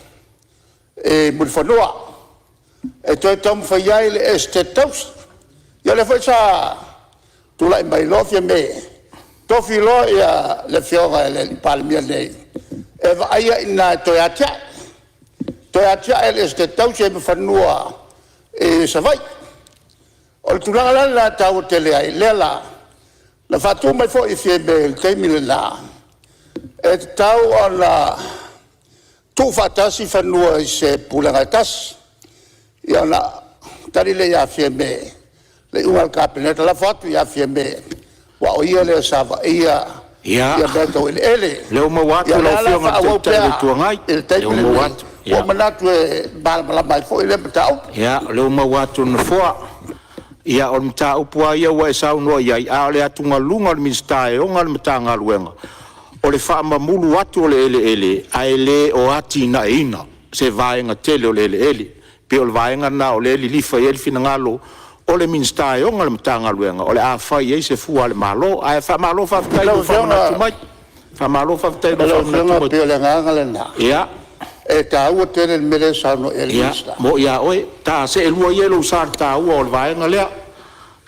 i Mulifanua e toe taumafai ai le Esetete Tausi. Ia o lea foi sa tulai mai loa Fiame, tofi loa le Afioga i le Palemia nei e vaaia i ina e toe atiae, toe atiae le Esetete Tausi ai ma fanua i Savaii. O le tulaga la lena e taua tele ai, lea la na faatu mai foi e Fiame i le taimi lena, e tatau ona tuufaatasi fanua i se pulega e tasi. Ia ona tali lea ia Fiame, le iuga a le Kapeneta, lafo atu ia Fiame aua o ia lea sa vaaia mea tau eleele. Ia, o lea ua maua Ia atu o lau lea la e Afioga i le faaauau Taitai o le pea Itu Agai, i le o lea taimi ua maua lenei, atu. ua ou manatu e malamalama ai foi lea mataupu. Ia, o lea ua maua atu e le Nofoa. Ia, o le mataupu lava ia ua e saunoa i ai, a o le atugaluga o le Minisita e ona le Matagaluega, o le faamamulu atu o le eleele ae le o atinaeina se vaega tele o le eleele. E pei o le vaega lena o lea e lilifa i ai le finagalo o le Minisita e ona le Matagaluega, o le a fai i ai se fua a le Malo. Ae faamalo faafetai mo Lau le Afioga, faamanatu mai. Faamalo faafetai mo le lau faamanatu Afioga mai. e pei o le agaga lena, e taua tele le mea lea e saunoa i ai le Ia, Minisita. moni a oe, ta seelua ia i lou sa i le taua o le vaega lea.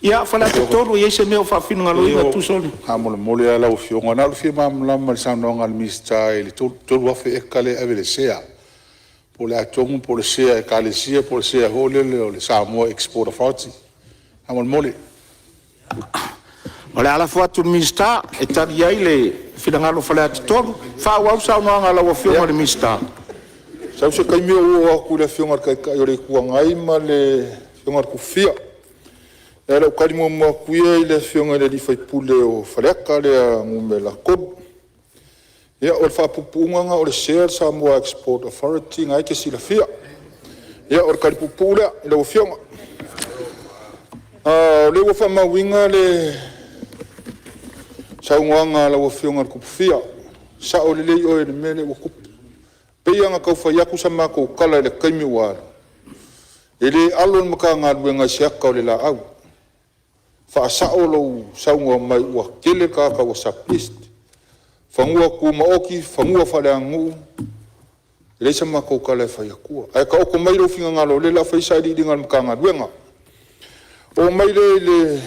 Ia, Faleata 3, e i ai se mea o faafinagaloina e tusa o le… Faamolemole lava lau Afioga na o le fia malamalama i le saunoaga a le Minisita i le 3,000 eka lea e ave i le SEA, po o le a tonu, po o le sea a Ekalesia po o le sea foi lele o le Samoa Export Authority? Faamolemole. O le a lafo atu i le Minisita e tali ai le finagalo o Faleata 3. Faaauau le saunoaga a lau Afioga i le Minisita. Sau se taimi ou oo atu i le Afioga i le Taitai o le Itu Agai ma le Afioga i le Tupufia. Ae o le a ou tali muamua atu ia i le Afioga i le sui usufono mo Faleata 3. Ia, o le faapuupuuga lena o le sea o le Samoa Export Authority lena e te silafia. Ia, o le tali puupuu lea i lau Afioga. O lea ua faamauina le saunoaga a lau Afioga i le Tupufia, e sao lelei oe i le mea lea ua tupu. E pei lava ona tau fai atu sa matou tala i le taimi ua alu, e le alo le Matagaluega i se ata o le laau. Faasao lou saunoa mai ua toatele tagata ua sub-list. O fanua tumaoti, fanua faaleaganuu, e leai sa matou tala e fai atua. Ae taoto mai lou finagalo o lea o le a fai sailiiliga a le Matagaluega. Ona oo mai lea i le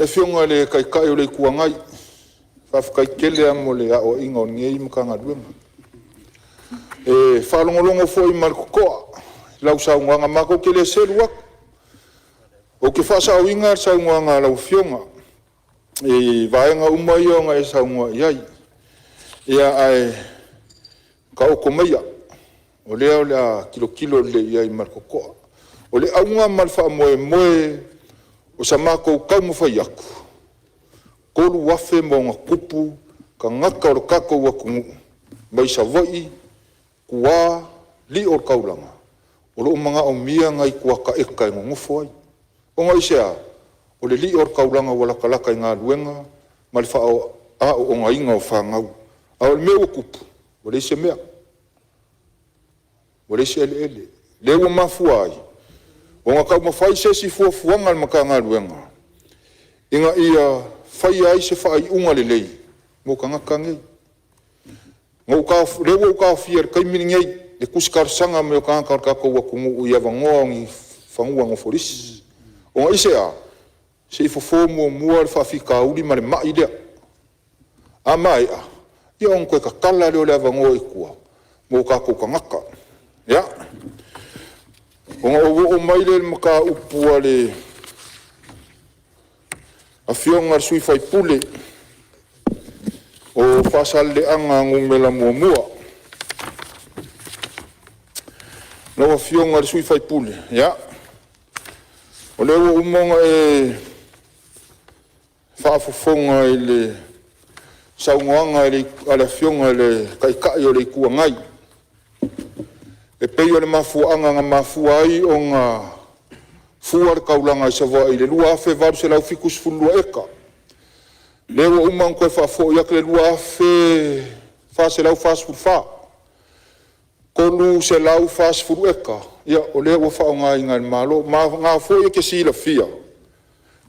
Afioga i le Taitai o le Itu Agai, faafetai tele lava mo le aoaiga o lenei Matagaluega. E faalogologo foi ma le totoa i lau saunoaga matou te le selu atu. Ou te faasaoina le saunoaga a lau Afioga i vaega uma ia na e saunoa i ai, ae taoto maia o lea o le a tilotilo lelei i ai ma le totoa. O le auga ma le faamoemoe o sa matou taumafai atu, 3,000+ tagata o le tatou atunuu mai Savaii, tua, lio o le taulaga, o lo o manaomia nai kuata eka e nonofo ai. Ona aisea? O le lio o le taulaga ua latalata i galuega ma le aoogaina o fanau. A o le mea ua tupu, ua leai se mea, ua leai se eleele. Lea ua mafua ai ona taumafai se isi fuafuaga a le Matagaluega ina ia faia ai se faaiuga lelei mo tagata nei. O lea ua ou taofia i le taimi lenei le tusi talosaga mai o tagata o le tatou atunuu i avanoa o ni fanua nofo lisi. Ona aisea? Se i fofo muamua le faafitauli ma le mai lea. A maea, ia ona toe tatala lea o le avanoa i tua mo tatou tagata. Ia, ona ou oo mai lea i le mataupu a le Afioga i le sui usufono o Faasaleleaga 1. Lau Afioga i le sui usufono, ia, o lea ua uma ona e faafofoga i le saunoaga a le Afioga i le Taitai o le Itu Agai, e pei o le mafuaaga na mafua ai ona fua le taulaga i Savaii i le 2,872 eka, lea ua uma ona toe faafoi atu le 2,444, 340 eka, ia o lea ua faaaogaina e le Malo. Ma o lena foi e te silafia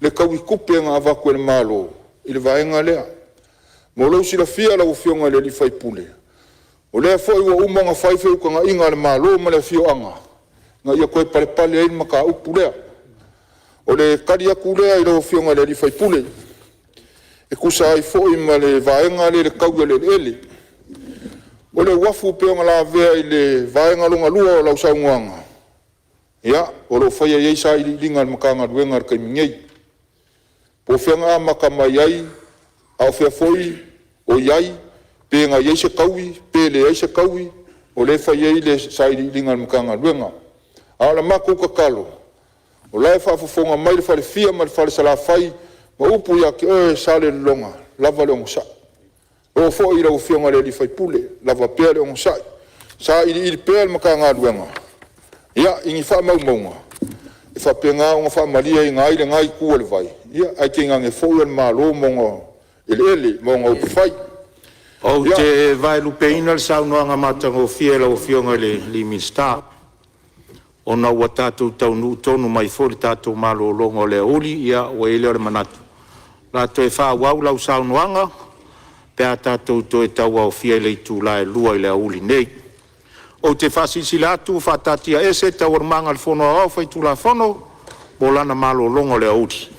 le taui tupe na avatu e le Malo i le vaega lea. Mo lou silafia lau Afioga i le sui usufono, o lea foi ua uma ona fai feutagaiga a le Malo ma le afioaga ina ia toe palepale ai le mataupu lea. O le tali atu lea i lau Afioga i le sui usufono e tusa ai foi ma le vaega lea i le taui o le eleele. O le uafu pei ona lavea i le vaega lona lua o lau saunoaga, ia, o lo o faia i ai sailiiliga a le Matagaluega i le taimi nei, po o fea na amata mai ai, a o fea foi o i ai, pe na i ai se taui pe leai se taui, o lea e fai i ai le sailiiliga a le Matagaluega. A o le matou tatalo, o la e faafofoga mai le falefia ma le fale Salafai ma upu ia te oe Salelologa, lava le onosai. E oo foi i lau Afioga i le sui usufono, lava pea le onosai, sailiili pea le Matagaluega i ni faamaumauga e faapena ona faamalieina ai lena itu o le vai, ae tainane foi o le Malo ma ona eleele ma ona upufai. Ou te vaelupeina le saunoaga matagofie a lau Afioga i le Minisita, ona ua tatou taunuu tonu mai foi i le tatou malologa o le aoauli. Ia ua i ai lea o le manatu o le a toe faaauau lau saunoaga pe a tatou toe tauaofia i le itula e 2:00 i le aoauli nei. Ou te faasilasila atu ua faataatiaese Taualumaga a le Fono Aoao Faitulafono mo lana malologa o le aoauli.